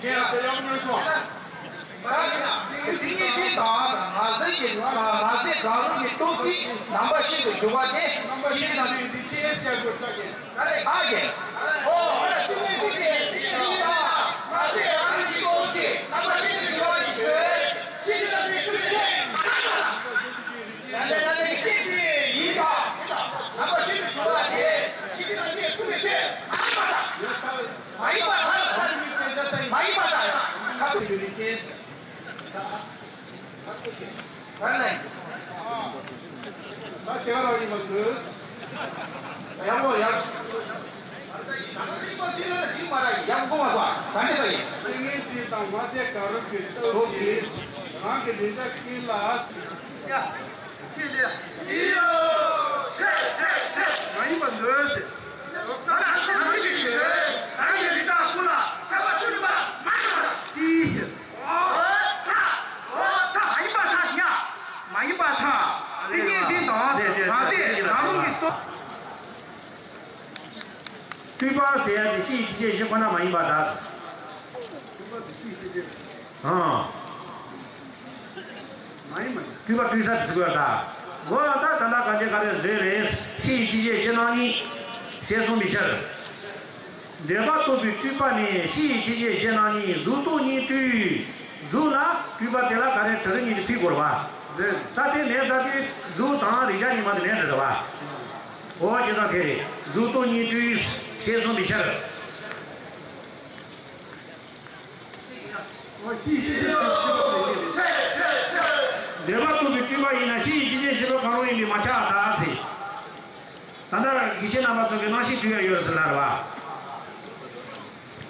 རྒྱལ་སྲས་ཡག་མོ་སོང་། ཏིང་ངེ་འཛིན་དང་ངར་འཛིན་གྱི་ངར་འཛིན་གང་རུང་གི་སྟོབས་ཀྱིས་རྣམ་པ་ཤིན་ཏུ་འཇུག་པ་སྟེ། རྣམ་པ་ཤིན་ཏུ་འཇུག་པའི་རིགས་ཅན་ཟེར་དགོས་ས་གི། ཨ་ཀྱེ། ཨོ། ཏིང་ངེ་འཛིན་གྱི་ངར་འཛིན་གང་རུང་གི་སྟོབས་ཀྱིས་རྣམ་པ་ཤིན་ཏུ་འཇུག་པ་ཡིན་ཞེས་ཤིན་ཏུ་འཇུག་པའི་ཚེ། ཡང་ན་ཡང་ན་སྐྱེས་པའི་ཡིན་ཙང་། རྣམ་པ་ཤིན་ཏུ་འཇུག་པ་སྟེ། ཤིན་ཏུ་འཇུག་པའི་ཚེ། མ་ཡིན་པ་དག་མ་ཡིན་པ་དག་ད་དེ་ག་རང་ཡིན་པ་འདོད། ཡག་པོ་ཡག་ཡག་པོ་མ་སོང་། ག་འདྲ་ཡིན། ཏིང་ངེ་འཛིན་དང་ངར་འཛིན་གང་རུང་གི་སྟོབས་ཀྱིས་རང་གི་འདི་འདྲ་ཀུན་ལ། ཡ། ཆེ་ཆེ། ཡིན་ཡོ། ཆེ་ཆེ་ཆེ། མ་ཡིན་པ་འདོད་ཟེར། ད་ལྟ་ཁྱོད་ཀྱིས་ཞུས། རང་གི་རིགས་དྲག་ཀུན་ལ་ཐེག་པ་བཅུ་གཉིས་པ་མ་ཡིན་པ་དང་། ཅི་ཞིག་ཨོ་ཐ། ཨོ་ཐ། མ་ཡིན་པ་ཐ་ཡ། མ་ཡིན་པ་ཐ། ཏིང་ངེ་འཛིན་དང་ངར་འཛིན་རང་རུང་གི་སྟོབས། སྤྲུལ་པ་ཟེར་ཡ་དེ་ཤེས་ཀྱི་ཤེས་བཞིན་ཁོ་ན་མ་ཡིན་པ་དག་ཨང་། མ་ཡིན་མ་ཡིན། སྤྲུལ་པ་སྤྲུལ་ས་དེ་ཟེར་དགོས་ད། འོ་ད་ད་ལྟ་ག་འདྲ་ག་རེ་རེད་རེད། ཤེས་ཀྱི་ཤེས་བཞིན་རྣམ་གཉིས། ཞེས་གསུངས་པའི་ཕྱིར། འདོད་པ་རྟོགས་པའི་སྤྲུལ་པ་ནི་ཤེས་ཀྱི་ཤེས་བཞིན་རྣམ་གཉིས་གཟུགས་རྟོག་གཉིས་སྤྲུལ། གཟུགས་ལ་སྤྲུལ་པ་དེ་ལ་ག་རེ་དྲི་རོ་གཉིས་དེ་ཕུལ་དགོས་རེད་བ། རེད། ད་དེ་མེད་ས་དེ་གཟུགས་དང་རེག་བྱ་གཉིས་མ་དེ་མེད་འགྲོ་རེད་བ། འོ་བྱས་ཙང་དེ་རེད། གཟུགས་རྟོག་གཉིས་སྤྲུལ། ཞེས་གསུངས་པའི་ཕྱིར། འདོད་པ་རྟོགས་པའི་སྤྲུལ་པ་ཡིན་ན་ཤེས་ཀྱི་ཤེས་བཞིན་གྱི་ཤེས་པ་གང་རུང་ཡིན་པས་མ་ཁྱབ་པར་ཐལ། ད་ལྟ་དགེ་བཤེས་རྣམ་པ་ཚོ་གིས་སྣང་ཤས་སྤྲུལ་ཡ་ཡོད་ཟེར་ལབ་རེད་བ།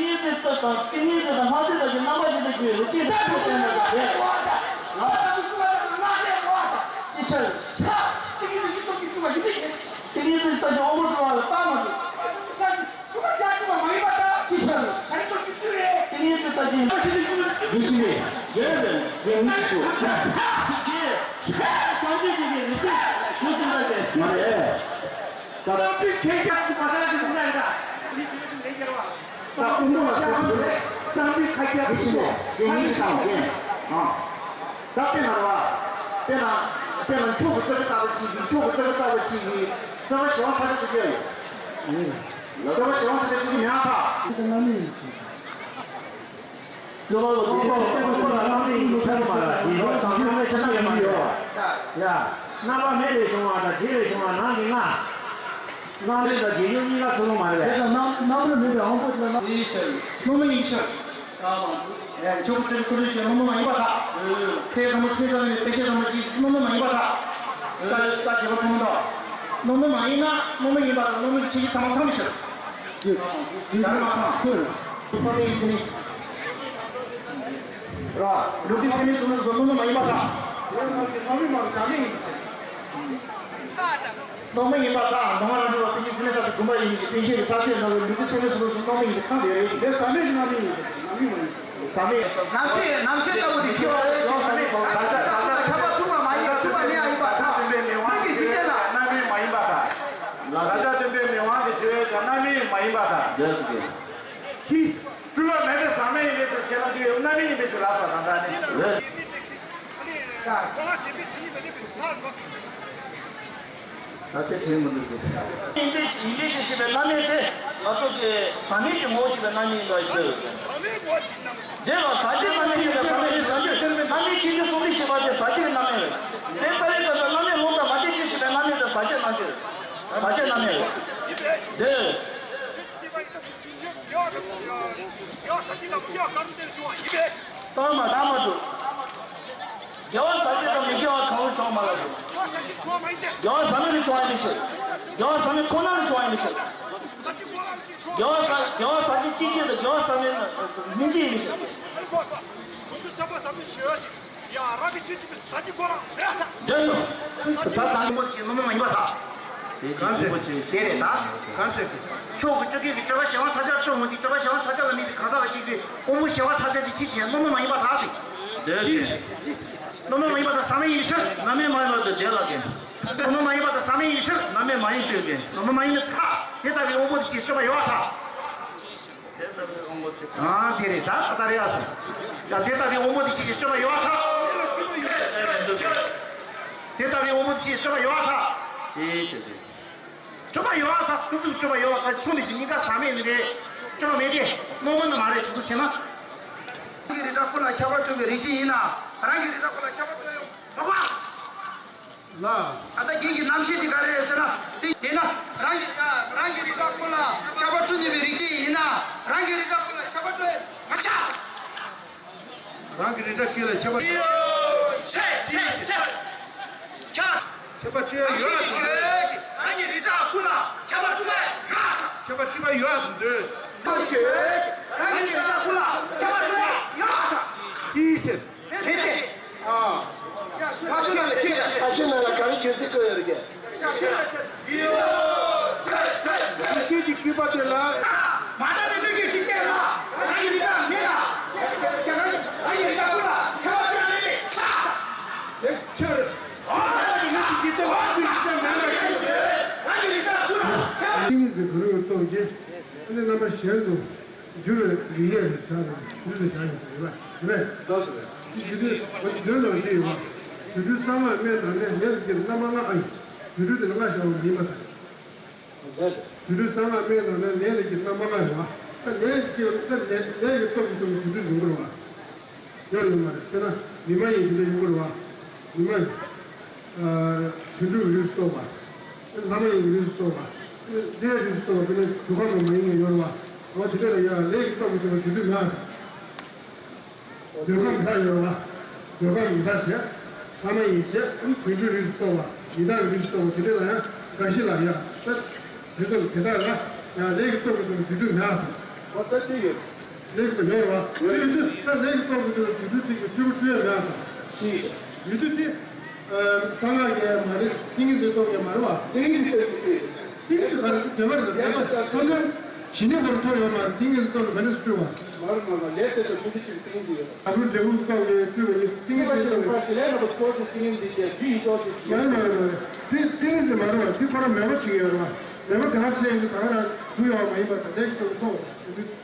ཏིང་ངེ་འཛིན་ལྟ་དང་ཏིང་ངེ་འཛིན་དང་སྨྲ་བརྗོད་དང་གི་རྣམ་པ་བཞི་དང་བཅས་པའི་ལུགས་ཀྱི་ལྟ་བུ་ཅན་དང་འདྲ་བས། ཅི་ཕྱིར། ཏིང་ངེ་འཛིན་ལྟ་ཞིང་དབང་པོ་སྐྱེ་བ་ལ་རྟག་མ་གྲུབ། ཏིང་ངེ་འཛིན་ལྟ་ཞིང་། ཡིད་ཆེས་མེད། ཡོད་རེད། ཡོད་མིན་ཞུ། ཡིད་ཆེས་མེད། བསམ་བརྗོད་ཀྱི་ཡིད་ཆེས་ཞུ་ཟིན་པ་དེ། མ་རེད། ད་ལྟ་པའི་ཁྱེད་ཀྱང་ཁུ་མ་ད་ཀྱི་ཁུ་ལ་ཡིན་ད། ད་ཀུན་སློང་ལ་སོགས་པའི་བསམ་པའི་ཁ་རྒྱ་ཡིད་ཆེས་མེད། ཡིད་ཆེས་དང་རྒྱན། ཨ། ད་དཔེ་ན་ར། དཔེ་ན། དཔེ་ན་མཆོག་གི་རྩ་བའི་རྩ་བ་གཅིག་གིས་མཆོག་གི་རྩ་བའི་རྩ་བ་གཅིག་གིས་རྩ་བ་གཞན་དག་ཐ་དད་དུ་སྐྱེ་ཡོད། རྩ་བ་གཞན་དག་ཐ་དད་དུ་སྐྱེ་མེད་ཨ་ཐ། དེ་ལྟ་ན་མིན། སྐྱོ་བ་ལོ་དེ་ཚོ་སེམས་ཁོ་ལ་རང་རེ་ཡིན་ཚར་མ་ར་དེ་ཡོད་དང་ཆོས་མེད་ཆ་ན་ཡོད་མ་ཡོད། ཡ། རྣམ་པ་མེད་པའི་བྱུང་བ་དང་རྒྱས་པའི་བྱུང་བ་ནང་གི་ལྔ། རྣམ་རིག་དང་རྒྱས་ཡོད་གཉིས་ཀ་ཚུར་ལོང་མ་རེད་པས། དེ་དང་རྣམ་རྣམ་རིག་མེད་པའི་དབང་པོ་ཅིག་ལ་རྣམ། ཡིན་ཕྱིར། སྣང་མེད་ཡིན་ཕྱིར། ཨེ་མཆོག་གི་སྤྲུལ་སྐུ་ལུས་ཀྱི་སྣང་མེད་མ་ཡིན་པར་ཐལ། ཚེ་ཚང་མ་ཚེ་ཚང་མའི་དཔེ་བྱད་ཚང་མ་གཅིག་སྣང་མེད་མ་ཡིན་པར་ཐལ། ད་ད་རྗེ་བ་ཐུན་མོང་མཐའ། སྣང་མེད་མ་ཡིན་ན་སྣང་མེད་ཡིན་པ་དང་སྣང་མེད་ཀྱི་ཆོས་ཉིད་ཚང་མ་ཚང་མི་ཕྱིར། ཡོད། ཡིན་པར་ཐལ། ཡོད། སྣང་མེད་ཡིན་ཕྱིར། ར། ལུགས་ཀྱི་སེམས་ཉིད་གཟུགས་སུ་སྣང་མེད་མ་ཡིན་པར་ཐལ། ཡོད་མ་ཡིན་པར་བྱ་མེད་ཡིན་ཕྱིར། སྣང་མེད་ཡིན་པར་ཐལ། མདོ་སྔགས་རྣལ་འབྱོར་པ་ཐུགས་ཀྱི་སེམས་ལས་ཐར་པའི་དགོངས་པ་ཡིན་ཞེས་པཎ་ཆེན་གྱིས་ཐག་ཆོད་གནང་བའི་ལུགས་ཀྱི་སེམས་ཉིད་གཟུགས་སུ་སྣང་མེད་ཡིན་ཞེས་ཁ་འདོན་རེད། དེ་ཟག་མེད་ཀྱི་རྣམ་སྨིན་ཡིན་ཟེར། རྣམ་སྨིན་མ་ཡིན། ཟག་མེད། རྣམ་ཤེས། རྣམ་ཤེས་ལྟ་བུ་དེ་ཤེས་པ་རེད། ཁྱབ་པ་ཐུབ་པ་མ་ཡིན་ཡ་ཐུབ་པ་མེད་ཡ་ཡིན་པར་ཐལ། མིག་གི་འཇིག་རྟེན་ན། རྣམ་སྨིན་མ་ཡིན་པར་ཐལ། བདག་ཅག་སྟོན་པའི་མི་དབང་གི་ཆོས་ཀྱང་རྣམ་སྨིན་མ་ཡིན་པར་ཐལ། འདོད་དགོས། ཀྱི། སྤྲུལ་པ་མེད་པའི་ཟག་མེད་ཡིན་པའི་ཕྱིར། ཁྱེད་རང་གིས་རྣམ་སྨིན་ཡིན་པའི་ཕྱིར་ལབ་པ་དང་འདྲ་ནི། རེད། ད་ལྟ་དྲན་མི་འདུག་གི། ཡིན་པའི་ཡིན་པའི་ཞེས་པའི་བླ་མེད་དེ་ང་ཚོ་གི་ཟག་མེད་ཀྱི་ངོ་བོ་ཞེས་པའི་རྣམ་སྨིན་ལ་ཡོད། དེ་ལ་ཟག་བཅས་རྣམ་སྨིན་ཞེས་པའི་བླ་མེད་ཟག་བཅས་རྣམ་སྨིན་ཆེན་པོ་གསུམ་པའི་ཞེས་པ་དེ་ཟག་བཅས་ཀྱི་རྣམ་སྨིན་རེད། དེ་ལྟ་བུའི་སྐབས་སུ་བླ་མེད་ལོག་པར་མ་བསྡད་ཅིང་ཞེས་པའི་བླ་མེད་དེ་ཟག་བཅས་རྣམ་སྨིན་རེད། ཟག་བཅས་རྣམ་སྨིན་རེད། དེ། ལྟ་བ་མ་ལྟ་མ་འགྲོ། དགེ་བ་ཟག་བཅས་དང་མི་དགེ་བ་གང་རུང་བྱུང་མ་ལགས། དགེ་བ་ཟག་མེད་ལ་བྱུང་བ་ཡིན་ཞིང་། དགེ་བ་ཟག་མེད་ཁོ་ན་ལ་བྱུང་བ་ཡིན་ཞིང་། དགེ་བ་ཟག་དགེ་བ་ཟག་བཅས་གཅིག་ཅན་དང་དགེ་བ་ཟག་མེད་སྨིན་བྱེད་ཡིན་ཞིང་། ཡ་རང་གི་ཅི་ཅི་ཟ་ཅི་གོ་རང་རེད་ས། འདོད་དོ། ད་དང་མོ་ཞིག་ནོར་མོ་མ་ཡིན་པ་ད། དེ་གང་ཟེར་དེ་རེད་ད། གང་ཟེར་གི། ཕྱོགས་ཀྱི་སྤྲུལ་སྐུའི་སྤྱོད་པ་གཞན་དབང་ཐལ་ཆ་ཕྱོགས་མུ་སྟེགས་སྤྱོད་པ་གཞན་དབང་ཐལ་ཆ་ལ་དམིགས་པའི་གང་ཟག་ལ་གཅིག་ཅིག་དབང་པོ་གཞན་དབང་ཐལ་ཆ་དེ་ཅི་ཞིག་ནོར་མོ་མ་ཡིན་པ་ད་ཟེར། འདོད་དེ། ནོར་མོ་མ་ཡིན་པ་ད་ཟག་མེད་ཡིན་ཕྱིར། རྣམ་སྨིན་མ་ཡིན་པ་ད་དེ་ལ་གི། ནོར་མོ་མ་ཡིན་པ་ད་ཟག་མེད་ཡིན་ཕྱིར། རྣམ་སྨིན་མ་ཡིན་ཕྱིར་གི། ནོར་མོ་མ་ཡིན་ནི་ཚ། དེ་ལྟ་བུའི་དབང་པོ་དེ་ཅིག་སྤྱོད་པ་ཡོད་པ་ད། ཨ་དེ་རེད་ད་ད་རེད་ཨ་སོ། ཡ་དེ་ལྟ་བུའི་དབང་པོ་དེ་ཅིག་གི་སྤྱོད་པ་ཡོད་པ་ཐལ། དེ་ལྟ་བུའི་དབང་པོ་དེ་ཅིག་གི་སྤྱོད་པ་ཡོད་པ་ཐལ། ཅེས་བྱས་ཏེ། སྤྱོད་པ་ཡོད་པ་ཐལ། ཐུབ་ཐུབ་སྤྱོད་པ་ཡོད་པ་ཐལ། ཚུལ་མིན་ཞིག་གཉིས་ཀ་ཟག་མེད་ནི་རེད། སྤྱོད་པ་མེད་དེ། རྣོ་མོ་ནི་མ་རེད། ཆུ་ཚོད་བྱས་ན། རང་གི་རིགས་འདྲ་ཀུན་ལ་ཁྱབ་པ་སྤྲུལ་པའི་རིགས་ཅན་ཡིན་ན། རང་གི་རིགས་འདྲ་ཀུན་ལ་ཁྱབ་པ་སྤྲུལ་ཡང་ལོག་པ། ལ། ད་ལྟ་རྒྱན་གྱི་རྣམ་བཤད་དེ་ག་རེ་རེད་ཟེར་ན། དེ་དེས་ན་རང་གི་རང་གི་རིགས་འདྲ་ཀུན་ལ་ཁྱབ་པ་སྤྲུལ་ནུས་པའི་རིགས་ཅན་ཡིན་ན། རང་གི་རིགས་འདྲ་ཀུན་ལ་ཁྱབ་པ་སྤྲུལ་མ་བྱ། རང་གི་རིགས་འདྲ་ཀུན་ལ་ཁྱབ་པ་ཡོད། ཆེ་ཆེ་ཆེ། ཁྱབ། ཁྱབ་པ་སྤྲུལ་ཡ་ཡོད་ལ་ཟེར། རང་གི་རིགས་འདྲ་ཀུན་ལ་ཁྱབ་པ་སྤྲུལ་ཡ་ཡོད། ཁྱབ་པ་སྤྲུལ་པ་ཡོད་ཟེར་འདོད། རང་གི་རིགས་འདྲ་ཀུན་ལ་ཁྱབ་པ་སྤྲུལ་ཡ་ཡོད། ཅི་ཟེར། དེ་ལྟས། ཨ། ང་ཚོ་ནང་ལ་ཁྱེད་ལ། ཨ་ཁྱེད་ནང་ལ་ག་རེ་བྱེད་ཚིག་བཀོད་ཡོད་རེད་ཀྱེ། ཡིད་སྐྱོ་གི་སྤྲུལ་པ་དེ་ལ། མ་དག་པའི་གླུ་གི་ཞིག་སྐད་ལ། རང་གི་རིགས་འདྲ་མེད་ལ། རང་གི་རིགས་འདྲ་ཀུན་ལ་ཁྱབ་པ་སྤྲུལ་ཡ་མེད་པས། ལེགས་ཆེ། ཨ་ནི་ངས་ཀྱི་ཀྱི་ཏེ་བ་ཀྱི་ཀྱི་ཏེ་མེད་ལ་ཀྱི་ཀྱི། རང་གི་རིགས་འདྲ་ཀུན་ལ་ཁྱབ་པ། ཏིང་ངེ་འཛིན་གུ་རུ་སྟོབས་ཀྱིས། ཨ་ནི་རྣམ་པ་གཞན་དུ། འགྱུར་བའི་ཡུལ་ལས་བྱ་བའི་ཡུལ་དུ་བྱ་ཡིན་ཟེར་བ་རེད། ལགས་སོ། འདི་དུས་འདོན་ལ་འདི་ཡོད་པ། དུད་འགྲོའི་གསང་སྔགས་སྨན་དང་ནི་ལས་ཀྱི་རྣམ་པ་ལྔ་ཨ་ཡིན། དུད་འགྲོ་དེ་ལ་ལྔ་བྱ་བ་མིན་པ་དང་། དུད་འགྲོའི་གསང་སྔགས་སྨན་དང་ནི་ལས་ཀྱི་རྣམ་པ་ལྔ་ཡོད་པ། ལས་ཀྱི་ལས་ལས་ཀྱི་སྟོབས་ཀྱིས་བྱུང་བའི་དུད་འགྲོ་ཡོང་གི་རེད་བ། ཡོད་ཡོད་མ་རེད་ཟེར་ན་མི་མ་ཡིན་དེ་འདྲ་ཡོང་གི་རེད་བ། མི་མ་ཡིན། དུད་འགྲོའི་རིགས་སུ་གཏོགས་པ། ལྷ་མ་ཡིན་གྱི་རིགས་སུ་གཏོགས་པ། ལྷའི་རིགས་སུ་གཏོགས་པ་དེ་ནི་འདོད་ཁམས་མ་ཡིན་ནས་ཡོད་རེད་བ། འོ་དེ་འདྲ་ལ་ཡང་ལས་ཀྱི་སྟོབས་ཀྱིས་བྱུང་བའི་དུད་འགྲོ་མེད་པ། འདོད་ཁམས་ལྷ་ཡོད་རེད་བ། འདོད་ཁམས་ལྷ་བྱས། ལྷ་མ་ཡིན་བྱས། དུད་འགྲོའི་རིགས་སུ་གཏོགས་པ། ཡི་དྭགས་རིགས་སུ་གཏོགས་པ་དེ་འདྲ་ལ་ཡང་འགའ་ཞིག་ལ་ཡང་ད། དེ་ཚོ་དེ་དག་ལ་ཡང་ལས་ཀྱི་སྟོབས་ཀྱིས་བྱུང་བའི་དུད་འགྲོ་མེད་པ། འོ་ད་དེ་ཡོད། ལས་ཀྱི་སྟོབས་ཡོད་རེད་བ། ཡོད་དུས་ད་ལས་ཀྱི་སྟོབས་ཀྱིས་བྱུང་བའི་དུད་འགྲོ་དེ་གི་སྤྲུལ་པ་སྤྲུལ་ཡ་མེད་པ་དང་། ཡོད་དུས་དེ། གསང་སྔགས་ཀྱི་མ་རེད། ཏིང་ངེ་འཛིན་སྟོབས་ཀྱི་མ་རེད་བ། ཏིང་ངེ་འཛིན་སྟོབས་ཀྱིས་སྤྲུལ། ཏིང་ངེ་འཛིན་སྟོབས་ཀྱིས་སྤྲུལ་བ་རེད། ད་ལྟ་ཚོ་ལོན་ཞི་གནས་སྐོར་ཐོབ་ཡོད་མ་རེད། ཏིང་ངེ་འཛིན་སྟོབས་ཀྱིས་མ་རེད་སྤྲུལ་བ། མ་རེད་མ་རེད། ལས་དེ་ཚོ་ཐུགས་རྗེ་ཆེན་པོའི་ཏིང་ངེ་འཛིན་ཡོད། ད་བུ་འབྲས་བུ་སྟོབས་ཀྱིས་སྤྲུལ་བ་ཡིན། ཏིང་ངེ་འཛིན་སྟོབས་ཀྱིས་ལས་རྣམ་པ་ཚོགས་ཀྱི་ཏིང་ངེ་འཛིན་དེ་རྒྱུ་ཡི་སྟོབས་ཀྱིས་མ་རེད་མ་རེད་མ་རེད། དེ་ཏིང་ངེ་འཛིན་མ་རེད་བ། དེ་ཁོ་རང་མོས་པ་བྱེད་ཀྱི་ཡོད་རེད་བ། མོས་པ་དེ་ག་བྱས་ཡིན་དུས་ད་ག་རང་ཐུག་ཡོད་བ་མ་ཡིན་པ་ད་ལྟའི་སྟོབས་ཀྱིས་སྟོབས་ཀྱིས།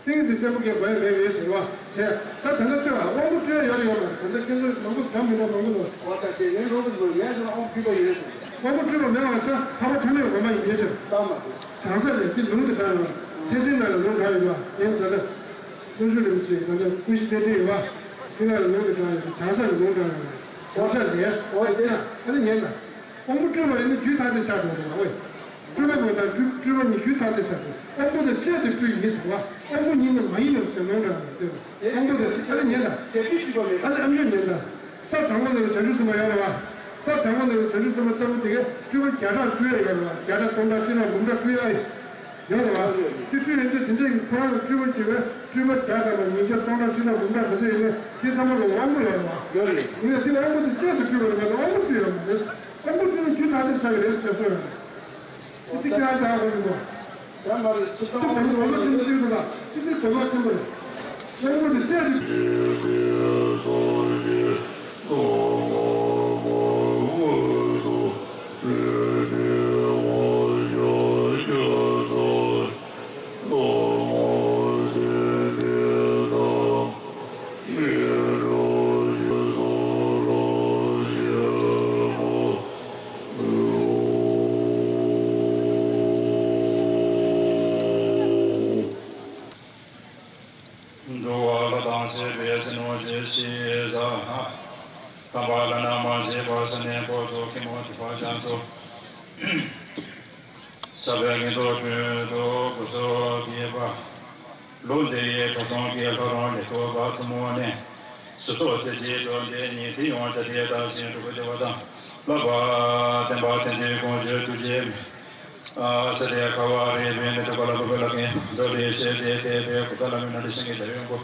ཏིང་ངེ་འཛིན་བརྟན་པོ་གས་མེད་མེད་ཡོད་ཟེར་བ་བྱས། ད་ད་ལྟ་ལྟོས་ཨ། དབང་པོ་སྤྲོད་ཡ་ཡོད་རེད་ཡོད་མ་རེད། ད་ལྟ་ཁྱེད་ཚོ་མང་པོ་གམ་མི་འདྲ་མང་པོ་འདུག་འོ་ད་དེ་ཡིན་རུང་གི་འདུག་ཡིན་ཟེར་ན་དབང་པོ་སྤྲོད་པ་ཡོད་ཟེར། དབང་པོ་སྤྲོད་པ་མེད་པ་ད་འཕགས་པ་ཐ་མལ་གོ་མ་ཡིན་ཟེར། ད་མ་རེད། བྱང་ས་ནས་དེ་ལུང་དུ་དྲངས་ཡོད་པ། མཚན་ཐུན་ནང་ལ་ལུང་དྲངས་ཡོད་པ། ཡིན་ད་ལྟ། དཀོན་མཆོག་རིན་པོ་ཆེ་ད་ལྟ་ཀུན་གཞི་རྟེན་འབྲེལ་ཡོད་པ། དེ་ནང་ལ་ལུང་དུ་དྲངས་ཡོད་པ། བྱང་ས་ནས་ལུང་དྲངས་ཡོད་པ། བྱང་ས་ནས། འོ་དེ་ན་ད་ལྟ་ཉན་ད། དབང་པོ་སྤྲོད་པ་ཡིན་ན་རྒྱུད་ཐ་དད་ཆགས་འགྲོ་འདུག་བ། ཨོའི། སྤྲུལ་པ་པོ་དང་སྤྲུལ་སྤྲུལ་པ་གཉིས་རྒྱུད་ཐ་དད་ཆགས་འགྲོ། དབང་པོ་དང་བཅས་ཏེ་སྤྲུལ་ཡིན་ཟེར་བ། དབང་པོ་ཉིད་ནི་མ་ཡིན་ནོ་ཞེས་ལུང་དྲངས་པ་སྟེ། དབང་པོ་དང་ཨ་ནི་ཉན་དང་། ཨ་ནི་ཨ་མྱོས་ཉན་དང་། ས་དང་པོ་ནས་བྱང་ཆུབ་སེམས་དཔའ་ཡོད་རེད་བ། ས་དང་པོ་ནས་བྱང་ཆུབ་སེམས་དཔའ་ལྟ་བུ་དེ་གས་སྤྲུལ་པ་བརྒྱ་ཕྲག་སྤྲུལ་ཡ་ཡོད་རེད་བ། བརྒྱ་ཕྲག་སྟོང་ཕྲག་ཁྲི་ཕྲག་འབུམ་ཕྲག་སྤྲུལ་ཡ་ཡོད་རེད་བ། དེ་སྤྲུལ་ཡོང་དུས་དེ་འདྲའི་ཁོ་རང་གི་སྤྲུལ་པ་སྐྱེ་བའི་སྤྲུལ་པ་བརྒྱ་ཕྲག་དང་ཉིས་བརྒྱ་སྟོང་ཕྲག་ཁྲི་ཕྲག་འབུམ་ཕྲག་ག་ཚོད་ཡོད་ནའི་དེ་ཚང་མ་ལ་དབང་པོ་ཡོད་རེད་བ། ཡོད་རེད། ཡིན་ནའི་དེ་དབང་པོ་དེ་བཅས་སུ་སྤྲུལ་བ་རེད་མ་གཏོགས་དབང་པོ་སྤྲུལ་ཡོད་མ་རེད། དབང་པོ་སྤྲུལ་ན་རྒྱུད་ཐ་དད་ཆགས་ཀྱི་རེད་ཟེར་སྲོལ་ཡོད་རེད། དེ་ཅི་ཡང་བྱ་དགོས་མི་འདུག་ད་མ་རེད་ཚུལ་དང་། དེ་དོན་དུ་འོ་ལོ་ཆེན་པོ་ཅིག་འདུག་ལ། ཅི་སྟེ་དོན་དུ་ཆེན་པོ་རེད། དབང་པོ་དེ་བཅས་སུ། ས་གནས་འཁོར་ཚོགས་མཁན་པོ་དེ་པ་ཅང་ཚོ། ས་བའི་ངན་ཐོག་ཁྲོད་དུ་སྐུ་གཟུགས་བགྱིས་པ། ལུགས་འདི་ཡི་ཐོག་ཚོང་གི་ལྷ་རང་ལས་ཐོག་པ་ཐུན་མོང་ནས། སུ་ཐོག་ཚེ་གཅིག་ཏུ་འདི་ཉིད་དེ་ཡོང་བྱ་དེ་དག་ཞིང་སྒྲུབ་པ་བདེ་བ་དང་བསླབ་པ་བསྟན་པ་དེ་འདྲའི་དགོངས་བརྗོད་ཐུགས་རྗེ་མེད། ས་དེ་ཁ་བ་རེ་བའི་ནི་དུ་ཀ་ལ་བུ་བེ་ལ་ཀེན་དོ་རེ་ཤེ་དེ་དེ་བེ་ཀུ་ཏ་ལ་མི་ན་རེ་ཤིང་གི་དེ་ཡོང་གོ།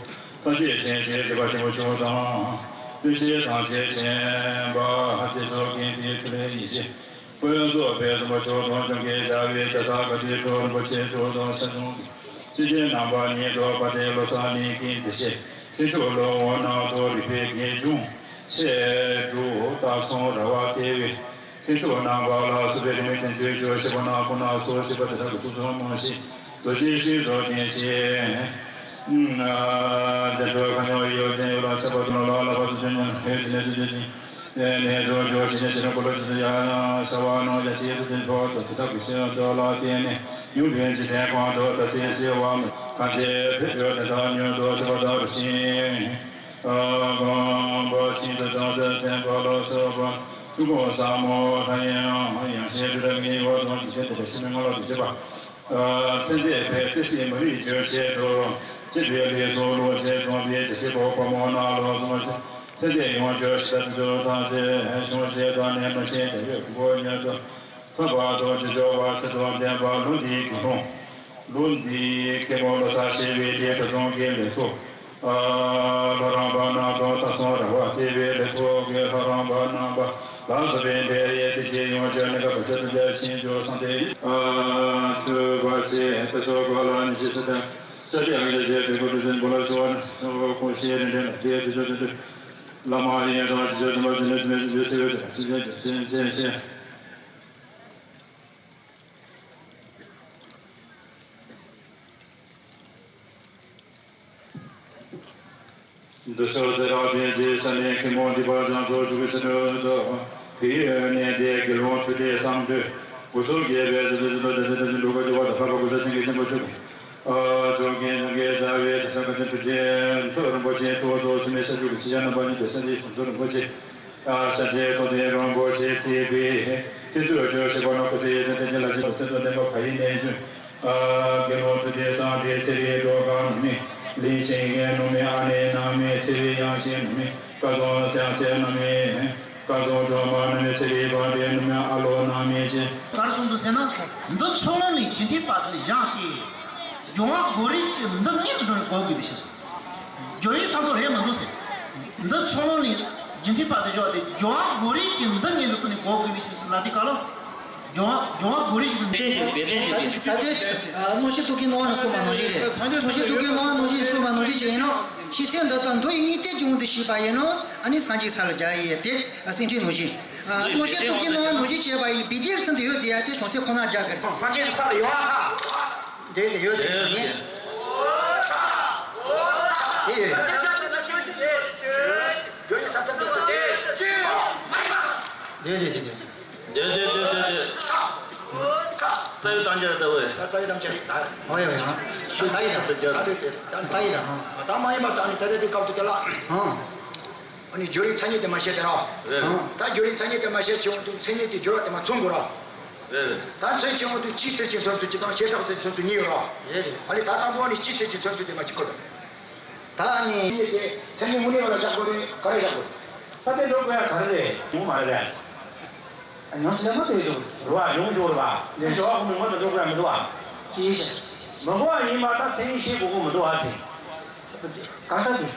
ཐམས་ཅད་མཁྱེན་ཅིང་མཁྱེན་པ་ཆེན་པོ་མཆོག་དང་། སྐྱེ་མཆེད་ཐམས་ཅད་མཁྱེན་པ་རྗེས་སུ་མཁྱེན་ཏེ་ཐུབ་པའི་ཡེ་ཤེས་དཔལ་རྫོགས་པའི་གསུང་པ་མཆོག་དང་། འཇམ་དཔལ་རྒྱལ་བའི་ཕྱག་ལྟར་བཀའ་ཆོས་གྲུབ་རིན་པོ་ཆེ་མཆོག་དང་། ཆ་ཆུང་གི་སེམས་ཅན་རྣམ་པར་ཉིད་དུ་དཔའ་བརྟུལ་བློ་གསར་གནས་ཀྱི་བདེ་གཤེགས་ཁྱེད་མཆོག་ལུ་འོ་ན་ཐོག་རིག་པའི་རྒྱན་ཅུང་ཟད་འབྲུ་དག་གསུམ་ར་བ་ལྟེ་བའི་ཁྱེད་མཆོག་རྣམ་པ་ལ་སོགས་པའི་རིམ་གྱིས་བསྟན་བཅོས་བཅོས་ཤེས་པ་ན་ཁོ་ན་སོགས་ཤེས་པ་དེ་དག་གི་ཚུལ་ཁྲིམས་རྨང་གཞི་རྡོ་རྗེ་སྤྱི་གཙུག་བརྟན་ཞིང་། བདེ་མཆོག་མཁའ་མྱུར་ཡོན་ཏན་ཡོད་ལ་ཁྱབ་པ་དུ་ལ་ལ་ལ་བ་སུ་ཅན་ཉམས་ཧེ་ཅི་ནེ་ཅི་ཅི་ཅི་ནེ་ཅོ་ཅོ་ཅི་ནེ་ཅི་ནེ་ཀོ་ལོ་ཅི་ཅི་ཡ་ཡ་ཤ་བ་ནོ་ཡ་ཅི་ཏུ་ཅི་ཕོ་ཏུ་ཏུ་ཏ་ཀུ་ཤི་ཏོ་ལ་ཏེ་ནེ་ཡུམ་བེན་ཅི་ཏེ་ཁོང་ཏོ་ཏ་ཅི་སི་བ་མི་གང་ཅི་ཕི་ཏུ་ཏ་ཏ་ཉོ་ཏོ་ཅི་བ་ཏ་རུ་ཤི། ཨ་གོང་པོ་ཤིན་ཏུ་དང་ཚེ་བརྟན་པ་ལ་སོགས་པ་ཀུན་ས་མོ་ཐ་ཡང་ཡང་ཤེས་རིག་མི་བ་དང་ཅི་ཤེས་ཏེ་ཤི་མི་ང་ལ་ཏུ་ཅི་བ། ཚེ་འདས་པའི་ཏི་སེ་མ་རིག་བརྗོད་བྱེད་དུ། སྤྱི་པའི་ལས་སུ་ལོ་ཆེ་གྲོང་པའི་ཏི་སེ་གོ་ཕོ་མོ་ན་ལོ་སོང་ཚེ་འདས་ཡོངས་བརྗོད་ཤེས་དུ་ཐང་ཚེ་ཤོང་ཆེ་དང་ནས་མ་ཤེས་དེ་ཡོད་གོ་ཉེ་དུ་ཐོབ་པ་དང་ཅི་འབྱོར་བ་ཚེ་དང་ལྡན་པ་ལུགས་འདིའི་ཀུན་སློང་། ལུགས་འདིའི་ཀེ་མོ་ལོ་ས་ཤེས་པའི་ལས་དུ་གྲོང་གི་ལས་སུ། ལྷ་རམས་པ་རྣམས་དང་ཐ་སོང་ར་བ་སྟེ་བའི་ལས་ཚོགས་ཀྱི་ལྷ་རམས་པ་རྣམས་པ་ལ་སོགས་པའི་འབྲེལ་ཡས་དེ་རྗེས་ཡོངས་བྱོན་ནས་ག་པ་ཆ་དུ་འཇལ་ཞིང་འཇོག་སངས་ཏེ། ཐུབ་པ་ཆེ་དེ་ཚོགས་ག་ལ་ནི་ཞེས་སུ་དང་ས་སྟེང་ལས་རྗེས་དེ་ཀོ་ཏུ་ཟིན་པོ་ལ་སོགས་ནས་ཀོ་ཤེས་རིན་ལྡན་ལ་རྗེས་དེ་ཚོ་དེ་ཚོ་བླ་མ་ཡིན་དང་དེ་ཚོ་དུ་མ་དེ་ནས་དེ་ནས་དེ་ཚོ་ཚེ་བའི་དེ་ཚོ་དེ་ཚོ་ཚེ་བའི་དེ་ཚོ་ཚེ་བའི་དེ་ཚོ། འདི་ཕྱོགས་ཚེ་རབས་ཆེན་གྱི་ས་གནས་ཀུན་སློང་འདི་པར་སྦྱང་ཚོགས་ཞུ་བའི་ཕྱི་དྲོ་དུ། ཕི་ཡོད་གནས་དེ་དགེ་སློང་ཆོས་སྡེ་བསམ་གྲོས་སྐུ་གསུམ་རྒྱས་པའི་ཟེར་ཏེ་ཟེར་ཏེ་ཟེར་ཏེ་འགྲོ་དགའ་སྐྱོ་བ་དང་ཁ་བ་ཀུ་ཤ་སེང་གེ་ཆེན་པོ་མཆོག་གི། ཨ་ཚོགས་ཀྱི་ཚོགས་ཀྱི་རྩ་བའི་ཚ་ཁ་ཆེན་ཐུགས་རྗེ་མཆོག་རིན་པོ་ཆེ་ཚོགས་གཙོ་འཆི་མེད་ས་བཅུ་གི་ཕྱི་ཡ་རྣམ་པ་གཉིས་ཏེ་སངས་རྒྱས་ཞིང་མཛོད་རིན་པོ་ཆེ། ཨ་སངས་རྒྱས་ཐུགས་རྗེ་རིན་པོ་ཆེ་བརྩེགས་པའི་ཐེ་ཚོད་སྐྱོ་ཤེས་པ་ན་ཁུ་ཚེ་ཡེ་ཐེ་ཐེ་ཉེ་ལ་ཅི་ཐོག་ཚེ་ཐོག་ལྡན་པ་ཕ་ཡི་གནས་ཚུལ། དགེ་སློང་ཐུགས་རྗེ་སངས་རྒྱས་ཚེ་རིང་འགྲོ་གང་ནུ་མི་ལིང་ཤིང་ངའི་ནུ་མི་ཨ་ནེ་ནང་མི་ཚེ་རིང་ཡང་ཤིང་ནུ་མི་ཀ་ཙོང་ལ་ཅང་ཚེ་ནང་མི་ཀ་ཙོང་གྲོ་མ་ནུ་མི་ཚེ་རིང་བང་རེ་ནུ་མི་ཨ་ལོ་ནང་མི་ཅི། གར་སོང་འདུག་ཟེར་ན། འདི་ཚོགས་ནང་ནས་རྒྱུན་མཐུད་པ་དེ་བཞག་སྟེ། སྦྱོར་བ་གོ་རིམ་གྱི་འདི་གཉིས་ཀྱི་ཐོག་ནས་གོ་དགོས་པའི་ཕྱིར། སྦྱོར་བའི་ས་ཚོ་རེད་མི་འདུག་ཟེར། འདི་ཚོགས་ནང་ནས་རྒྱུན་མཐུད་པ་དེ་བཞག་སྟེ་སྦྱོར་བ་གོ་རིམ་གྱི་འདི་གཉིས་ཀྱི་ཐོག་ནས་གོ་དགོས་པའི་ཕྱིར་ལ་དེ་ག་ལ། སྦྱོར་བ་སྦྱོར་བ་གོ་རིམ་ཞིག་ཏུ་འདུག་ཟེར། ད་ལྟའི་ཨ་གནོད་བྱེད་དུག་གི་སྣང་བ་ནང་གསུངས་པ་ནང་བཞིན་རེད། གནོད་བྱེད་དུག་གི་སྣང་བ་ནང་བཞིན་གསུངས་པ་ནང་བཞིན་བྱས་ཡིན་ན། ཕྱི་སེམས་འདི་དང་མདོ་ཡི་གཉིས་ལྟའི་འབྱུང་དུ་ཤེས་པ་ཡིན་ནོ། ཨ་ནི་སངས་རྒྱས་ས་ལ་སྦྱར་ཡས་དེ་སེང་ཁྲི་ནང་བཞིན། གནོད་བྱེད་དུག་གི་སྣང་བ་ནང་བཞིན་བྱས་པ་ཡིན་པའི་དེར་ཚུན་དུ་ཡོད་དེ་ཡ་དེ་བྱང་སེམས་ཁོ་ན་སྦྱར་དགོས་རེད། སངས་རྒྱས་ཀྱི་ས་ལ་ཡོད་ཨ། འདྲེས་ཏེ་ཡོད་ཟེར་ནས། དེ་ཡོད་རེད། དེ་དེ་དེ་དེ། དེ་དེ་དེ་དེ་དེ། རྩ་བའི་དམ་བཅའ་ལྟ་བུ། ད་རྩ་བའི་དམ་བཅའ་རེད་ད། ཨོ་ཡ་ཡ། ད་ཡི་ད། ད་ཡི་ད། ད་ཡི་ད། ད་མ་ཡིན་པ་ད་ནི་ད་ལྟ་དེ་སྐབས་དུ་དེ་ལ། ཨ་ནི་སྦྱོར་བའི་མཚན་ཉིད་དེ་མ་བཤད་དེ་ར། རེད་རེད། ད་སྦྱོར་བའི་མཚན་ཉིད་དེ་མ་བཤད་བྱུང་དུས་མཚན་ཉིད་དེ་སྦྱོར་བ་དེ་མ་མཚོན་དགོས་ར། རེད་རེད། ད་མཚོན་བྱུང་དུས་ཅི་ཟེར་གྱི་མཚོན་ཚུལ་གཅིག་དང་བྱེ་བྲག་ཟེར་གྱི་མཚོན་ཚུལ་གཉིས་ཡོད་ར། རེད་རེད། ཨ་ནི་ད་དང་པོ་ནི་ཅི་ཟེར་གྱི་མཚོན་ཚུལ་དེ་མ་གཅིག་གོ་དང་། ད་ནི་མཚན་ཉིད་དེ་མཚན་ཉིད་དངོས་གནས་བ་ལ་བཞག་དགོས་རེད་ག་རེ་བཞག་དགོས། ད་དེ་འགྲོ་དགོས་ཡ་ག་རེ་རེད་ཡོང་མ་རེད་རེད། ཉམས་སུ་ལེན་པ་དེ་ཡོད་རེད་བ་ཡོང་འགྲོ་རེད་བ་ལས་འགྲོ་བ་ཁོ་མི་མངོན་དུ་འགྲོ་དགོས་ཡ་མི་འདུག་བ། ཅི་ཞིག་མི་འགོ་བ་ཡིན་པ་ད་མཚན་ཉིད་ཤེས་དགོས་ཀྱི་མི་འདུག་བ་ཟེར། གང་ལྟར་ཟེར།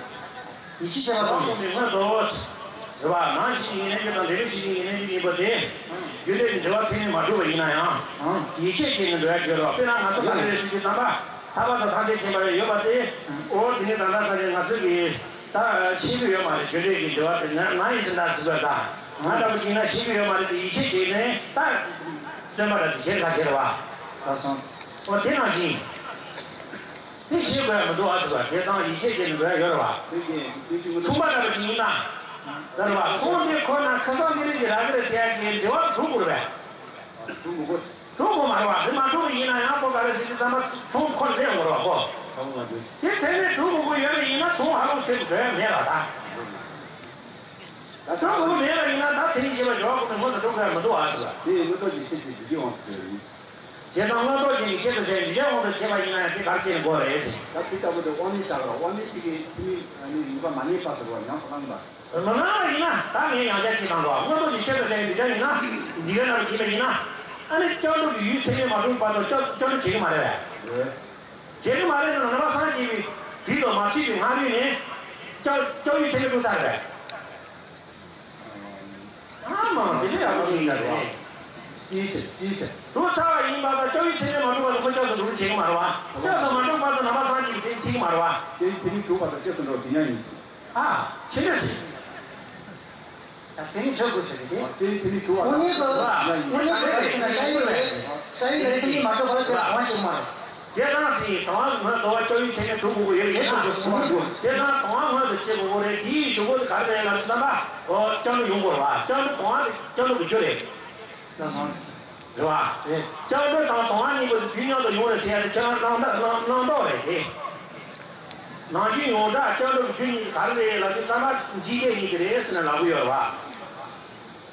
ཡིད་ཆེས་བྱེད་པ་ཙམ་ཡིན། མི་མངོན་དུ། རེད་བ། ནང་བཞིན་གྱི་ཡིན་ནའི་དང་འབྲེལ་བའི་ཕྱི་བཞིན་ཡིན་ནའི་ཡིན་པ་དེ། རྒྱུ་འབྲས་ཀྱི་འབྲེལ་བ་ཚད་མས་མ་གྲུབ་པ་ཡིན་ན་ཡང་། ཡིད་ཆེས་བྱས་ནས་འགྲོ་ཡ་གི་ཡོད་རེད་བ། དཔེར་ན་ང་ཚོ་ག་རེ་རེད་ཟེར་གྱི་དམ་པ་ཐར་པ་དང་ཐམས་ཅད་མཁྱེན་པ་ཡོད་པ་དེ། འོ་དེ་ནི་ད་ལྟ་ས་ཆ་ང་ཚོ་གི་ད་ཤེས་ཀྱི་ཡོད་མ་རེད། རྒྱུ་འབྲས་ཀྱི་འབྲེལ་བ་དེ་ང་ང་ཡིན་ཟེར་ན་ཟེར་བ་ད་ང་འདྲ་པོ་ཡིན་ན་ཤེས་ཀྱི་ཡོད་མ་རེད་དེ་ཡིད་ཆེས་བྱས་ནས་ད་བརྩོན་པ་ར་དེ་བྱེད་ཁ་བྱེད་རེད་བ། ད་སོང་། འོ་དེ་ནང་བཞིན། དེ་ཤེས་དགོས་ཡ་མི་འདུག་ཨ་ཟེར་བ་དེ་ཚང་ཡིད་ཆེས་བྱས་ནས་འགྲོ་ཡ་ཡོད་རེད་བ། ཆུང་མ་འདྲ་པོ་ཅིག་ཡིན་ན། ད་རེད་བ་ཁོང་དེ་ཁོ་ན་ཁ་སང་དེ་རིང་གི་ར་གི་རེད་ཟེར་ཡ་གི་འབྲེལ་བ་གྲུབ་དགོས་རེད་པས། གྲུབ་དགོས་མ་རེད་བ་དེ་མ་གྲུབ་པ་ཡིན་ན་ཡང་ཁོ་ག་རེ་ཟེར་གྱི་ཙམ་པ་ཁོང་ཁོ་ལས་ཡོང་དགོས་རེད་བ་ཁོ། དེ་ཚད་མས་གྲུབ་དགོས་ཀྱི་ཡོད་པ་ཡིན་ན་ཁོང་ཧ་ལོ་བྱེད་དགོས་མེད་པ་ད། ད་དྲང་པོ་མེད་པ་ཡིན་ན་ད་དེ་རིང་བྱས་པ་སྦྱོར་བ་ཁོ་ནས་མངོན་དུ་འགྲོ་དགོས་མི་འདུག་ཨ་ཟེར་བ། དེ་ཡི་མངོན་རྟོགས་ཀྱི་ཆེད་དུ་འཇུག་ཡོང་ཟེར་བ་ཡིན། བྱས་ཙང་མངོན་རྟོགས་ཅན་གྱི་ཆེད་དུ་བྱས་འཇུག་ཡང་དབང་དུ་བྱས་པ་ཡིན་ན་ཡང་དེ་གར་སྐྱེས་ནས་དགོས་རེད་ཟེར། ད་དེ་ལྟ་བུ་དེ་དབང་མེད་བཞག་རོགས། དབང་མེད་ཞིག་གིས་ཐུན་མིན་ནི་རིགས་པ་མ་ངེས་པ་ཟེར་བ་ཉམས་སུ་བླངས་པ། མ་ངེས་པ་ཡིན་ན་ད་ངས་ཡང་བསྐྱར་ཅིག་བཏང་གོ། མངོན་རྟོགས་ཀྱི་ཆེད་དུ་བྱས་འཇུག་ཡང་ཡིན་ན་འདི་གའི་ནང་ལ་གྱིས་པ་ཡིན་ན། ཨ་ནི་སྐྱབས་འགྲོ་གི་ཡུལ་ཚད་མས་མ་གྲུབ་བར་དུ་སྐྱབས་སྐྱབས་འགྲོ་བྱེད་ཀྱི་མ་རེད་པས། རེད། བྱེད་ཀྱི་མ་རེད་ཟེར་ན་ནང་པ་སངས་རྒྱས་པའི་རིགས་དང་མ་འཁྲིལ་བའི་སྔ་རོལ་ནས་སྐྱབས་སྐྱབས་ཡུལ་ཚད་མས་གྲུབ་ཚར་རེད་པས། ཨ་མ་དེ་ལས་ཡག་པོ་ཞིག་ཡིན་ན་རེད། ཅིའི་ཕྱིར་ཅིའི་ཕྱིར། གྲུབ་ཚར་བ་ཡིན་པ་དང་སྐྱབས་ཡུལ་ཚད་མས་མ་གྲུབ་བར་དུ་ཁོ་སྐྱབས་སུ་འགྲོ་རྒྱུ་བྱེད་ཀྱི་མ་རེད་པ། སྐྱབས་སུ་མ་འགྲོ་བར་དུ་ནང་པ་སངས་རྒྱས་པའི་ཚད་མས་འཁྲིད་ཀྱི་མ་རེད་པ། སྐྱབས་ཡུལ་ཚད་མས་གྲུབ་པ་དང་སྐྱབས་སུ་འགྲོ་བ་དེ་ཉག་ཡིན། ཨ། ཆེ་འདོད་ཟེར། ད་དེ་ནི་གྲུབ་དགོས་ཟེར་གི་དེ། དེ་ནི་དེ་ནི་གྲུབ་པ་དང་དངོས་གནས་ཀྱི་དངོས་གནས་ཀྱི་ཆ་ཡིག་རེད། ཆ་ཡིག་ལ་དེ་ནི་མ་གྲུབ་པར་ཁྱེད་ལ་གང་བ་ཞིག་མ་རེད། དེ་དང་དེ་ཡིན་དང་བ་ངོས་དང་བ་སྐྱབས་ཡུལ་ཚད་མས་གྲུབ་དགོས་ཀྱི་ཡོད་ཡིན་ན། དེ་དང་བ་ངོས་དུ་སྐྱེ་དགོས་ཀྱི་རེད། དེའི་གཞུག་གུ་དེ་ག་རེ་རེད་ལབ་དུས་ཙམ་པ་འོ་སྐྱབས་འགྲོ་ཡོང་དགོས་རེད་པ། སྐྱབས་འགྲོ་དང་བ་དེ་སྐྱབས་འགྲོ་གི་རྒྱུ་རེད། ལགས་སོ། རེད་པ། རེད། སྐྱབས་འགྲོ་དང་དང་བ་གཉིས་པོ་དེ་དུས་མཉམ་དུ་ཡོང་རེད་ཟེར་ཡ་དེ་ཁྱེད་རང་རྣམ་རྣམ་རྣམ་རྟོག་རེད་དེ། ནང་རྒྱུན་ཡོངས་གྲགས་སྐྱབས་འགྲོ་གི་རྒྱུ་གཉིས་ཀྱི་ག་རེ་རེད་ལབ་དུས་ཙམ་པ་འཇིག་རྟེན་གཉིས་ཀྱི་རེད་ཟེར་ནས་ལབ་གི་ཡོད་རེད་པ།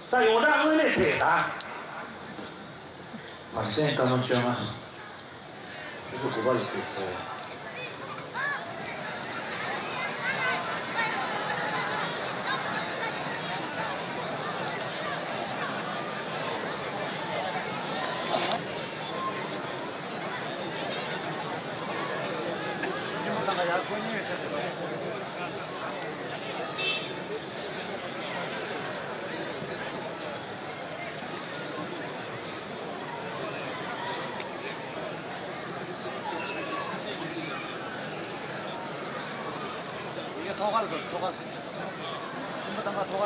ད་ཡོངས་གྲགས་དངོས་གནས་དེ་རེད་ད། བར་གསེང་བཀའ་ལུང་བཅོ་ལྔ། ཆུ་ཚོད་དགུ་པ་ལ་ཕེབས་ཚེ། ཐོག་ཁ་ལ་འགྲོ། ཐོག་ཁ། ཐོག་ཁ།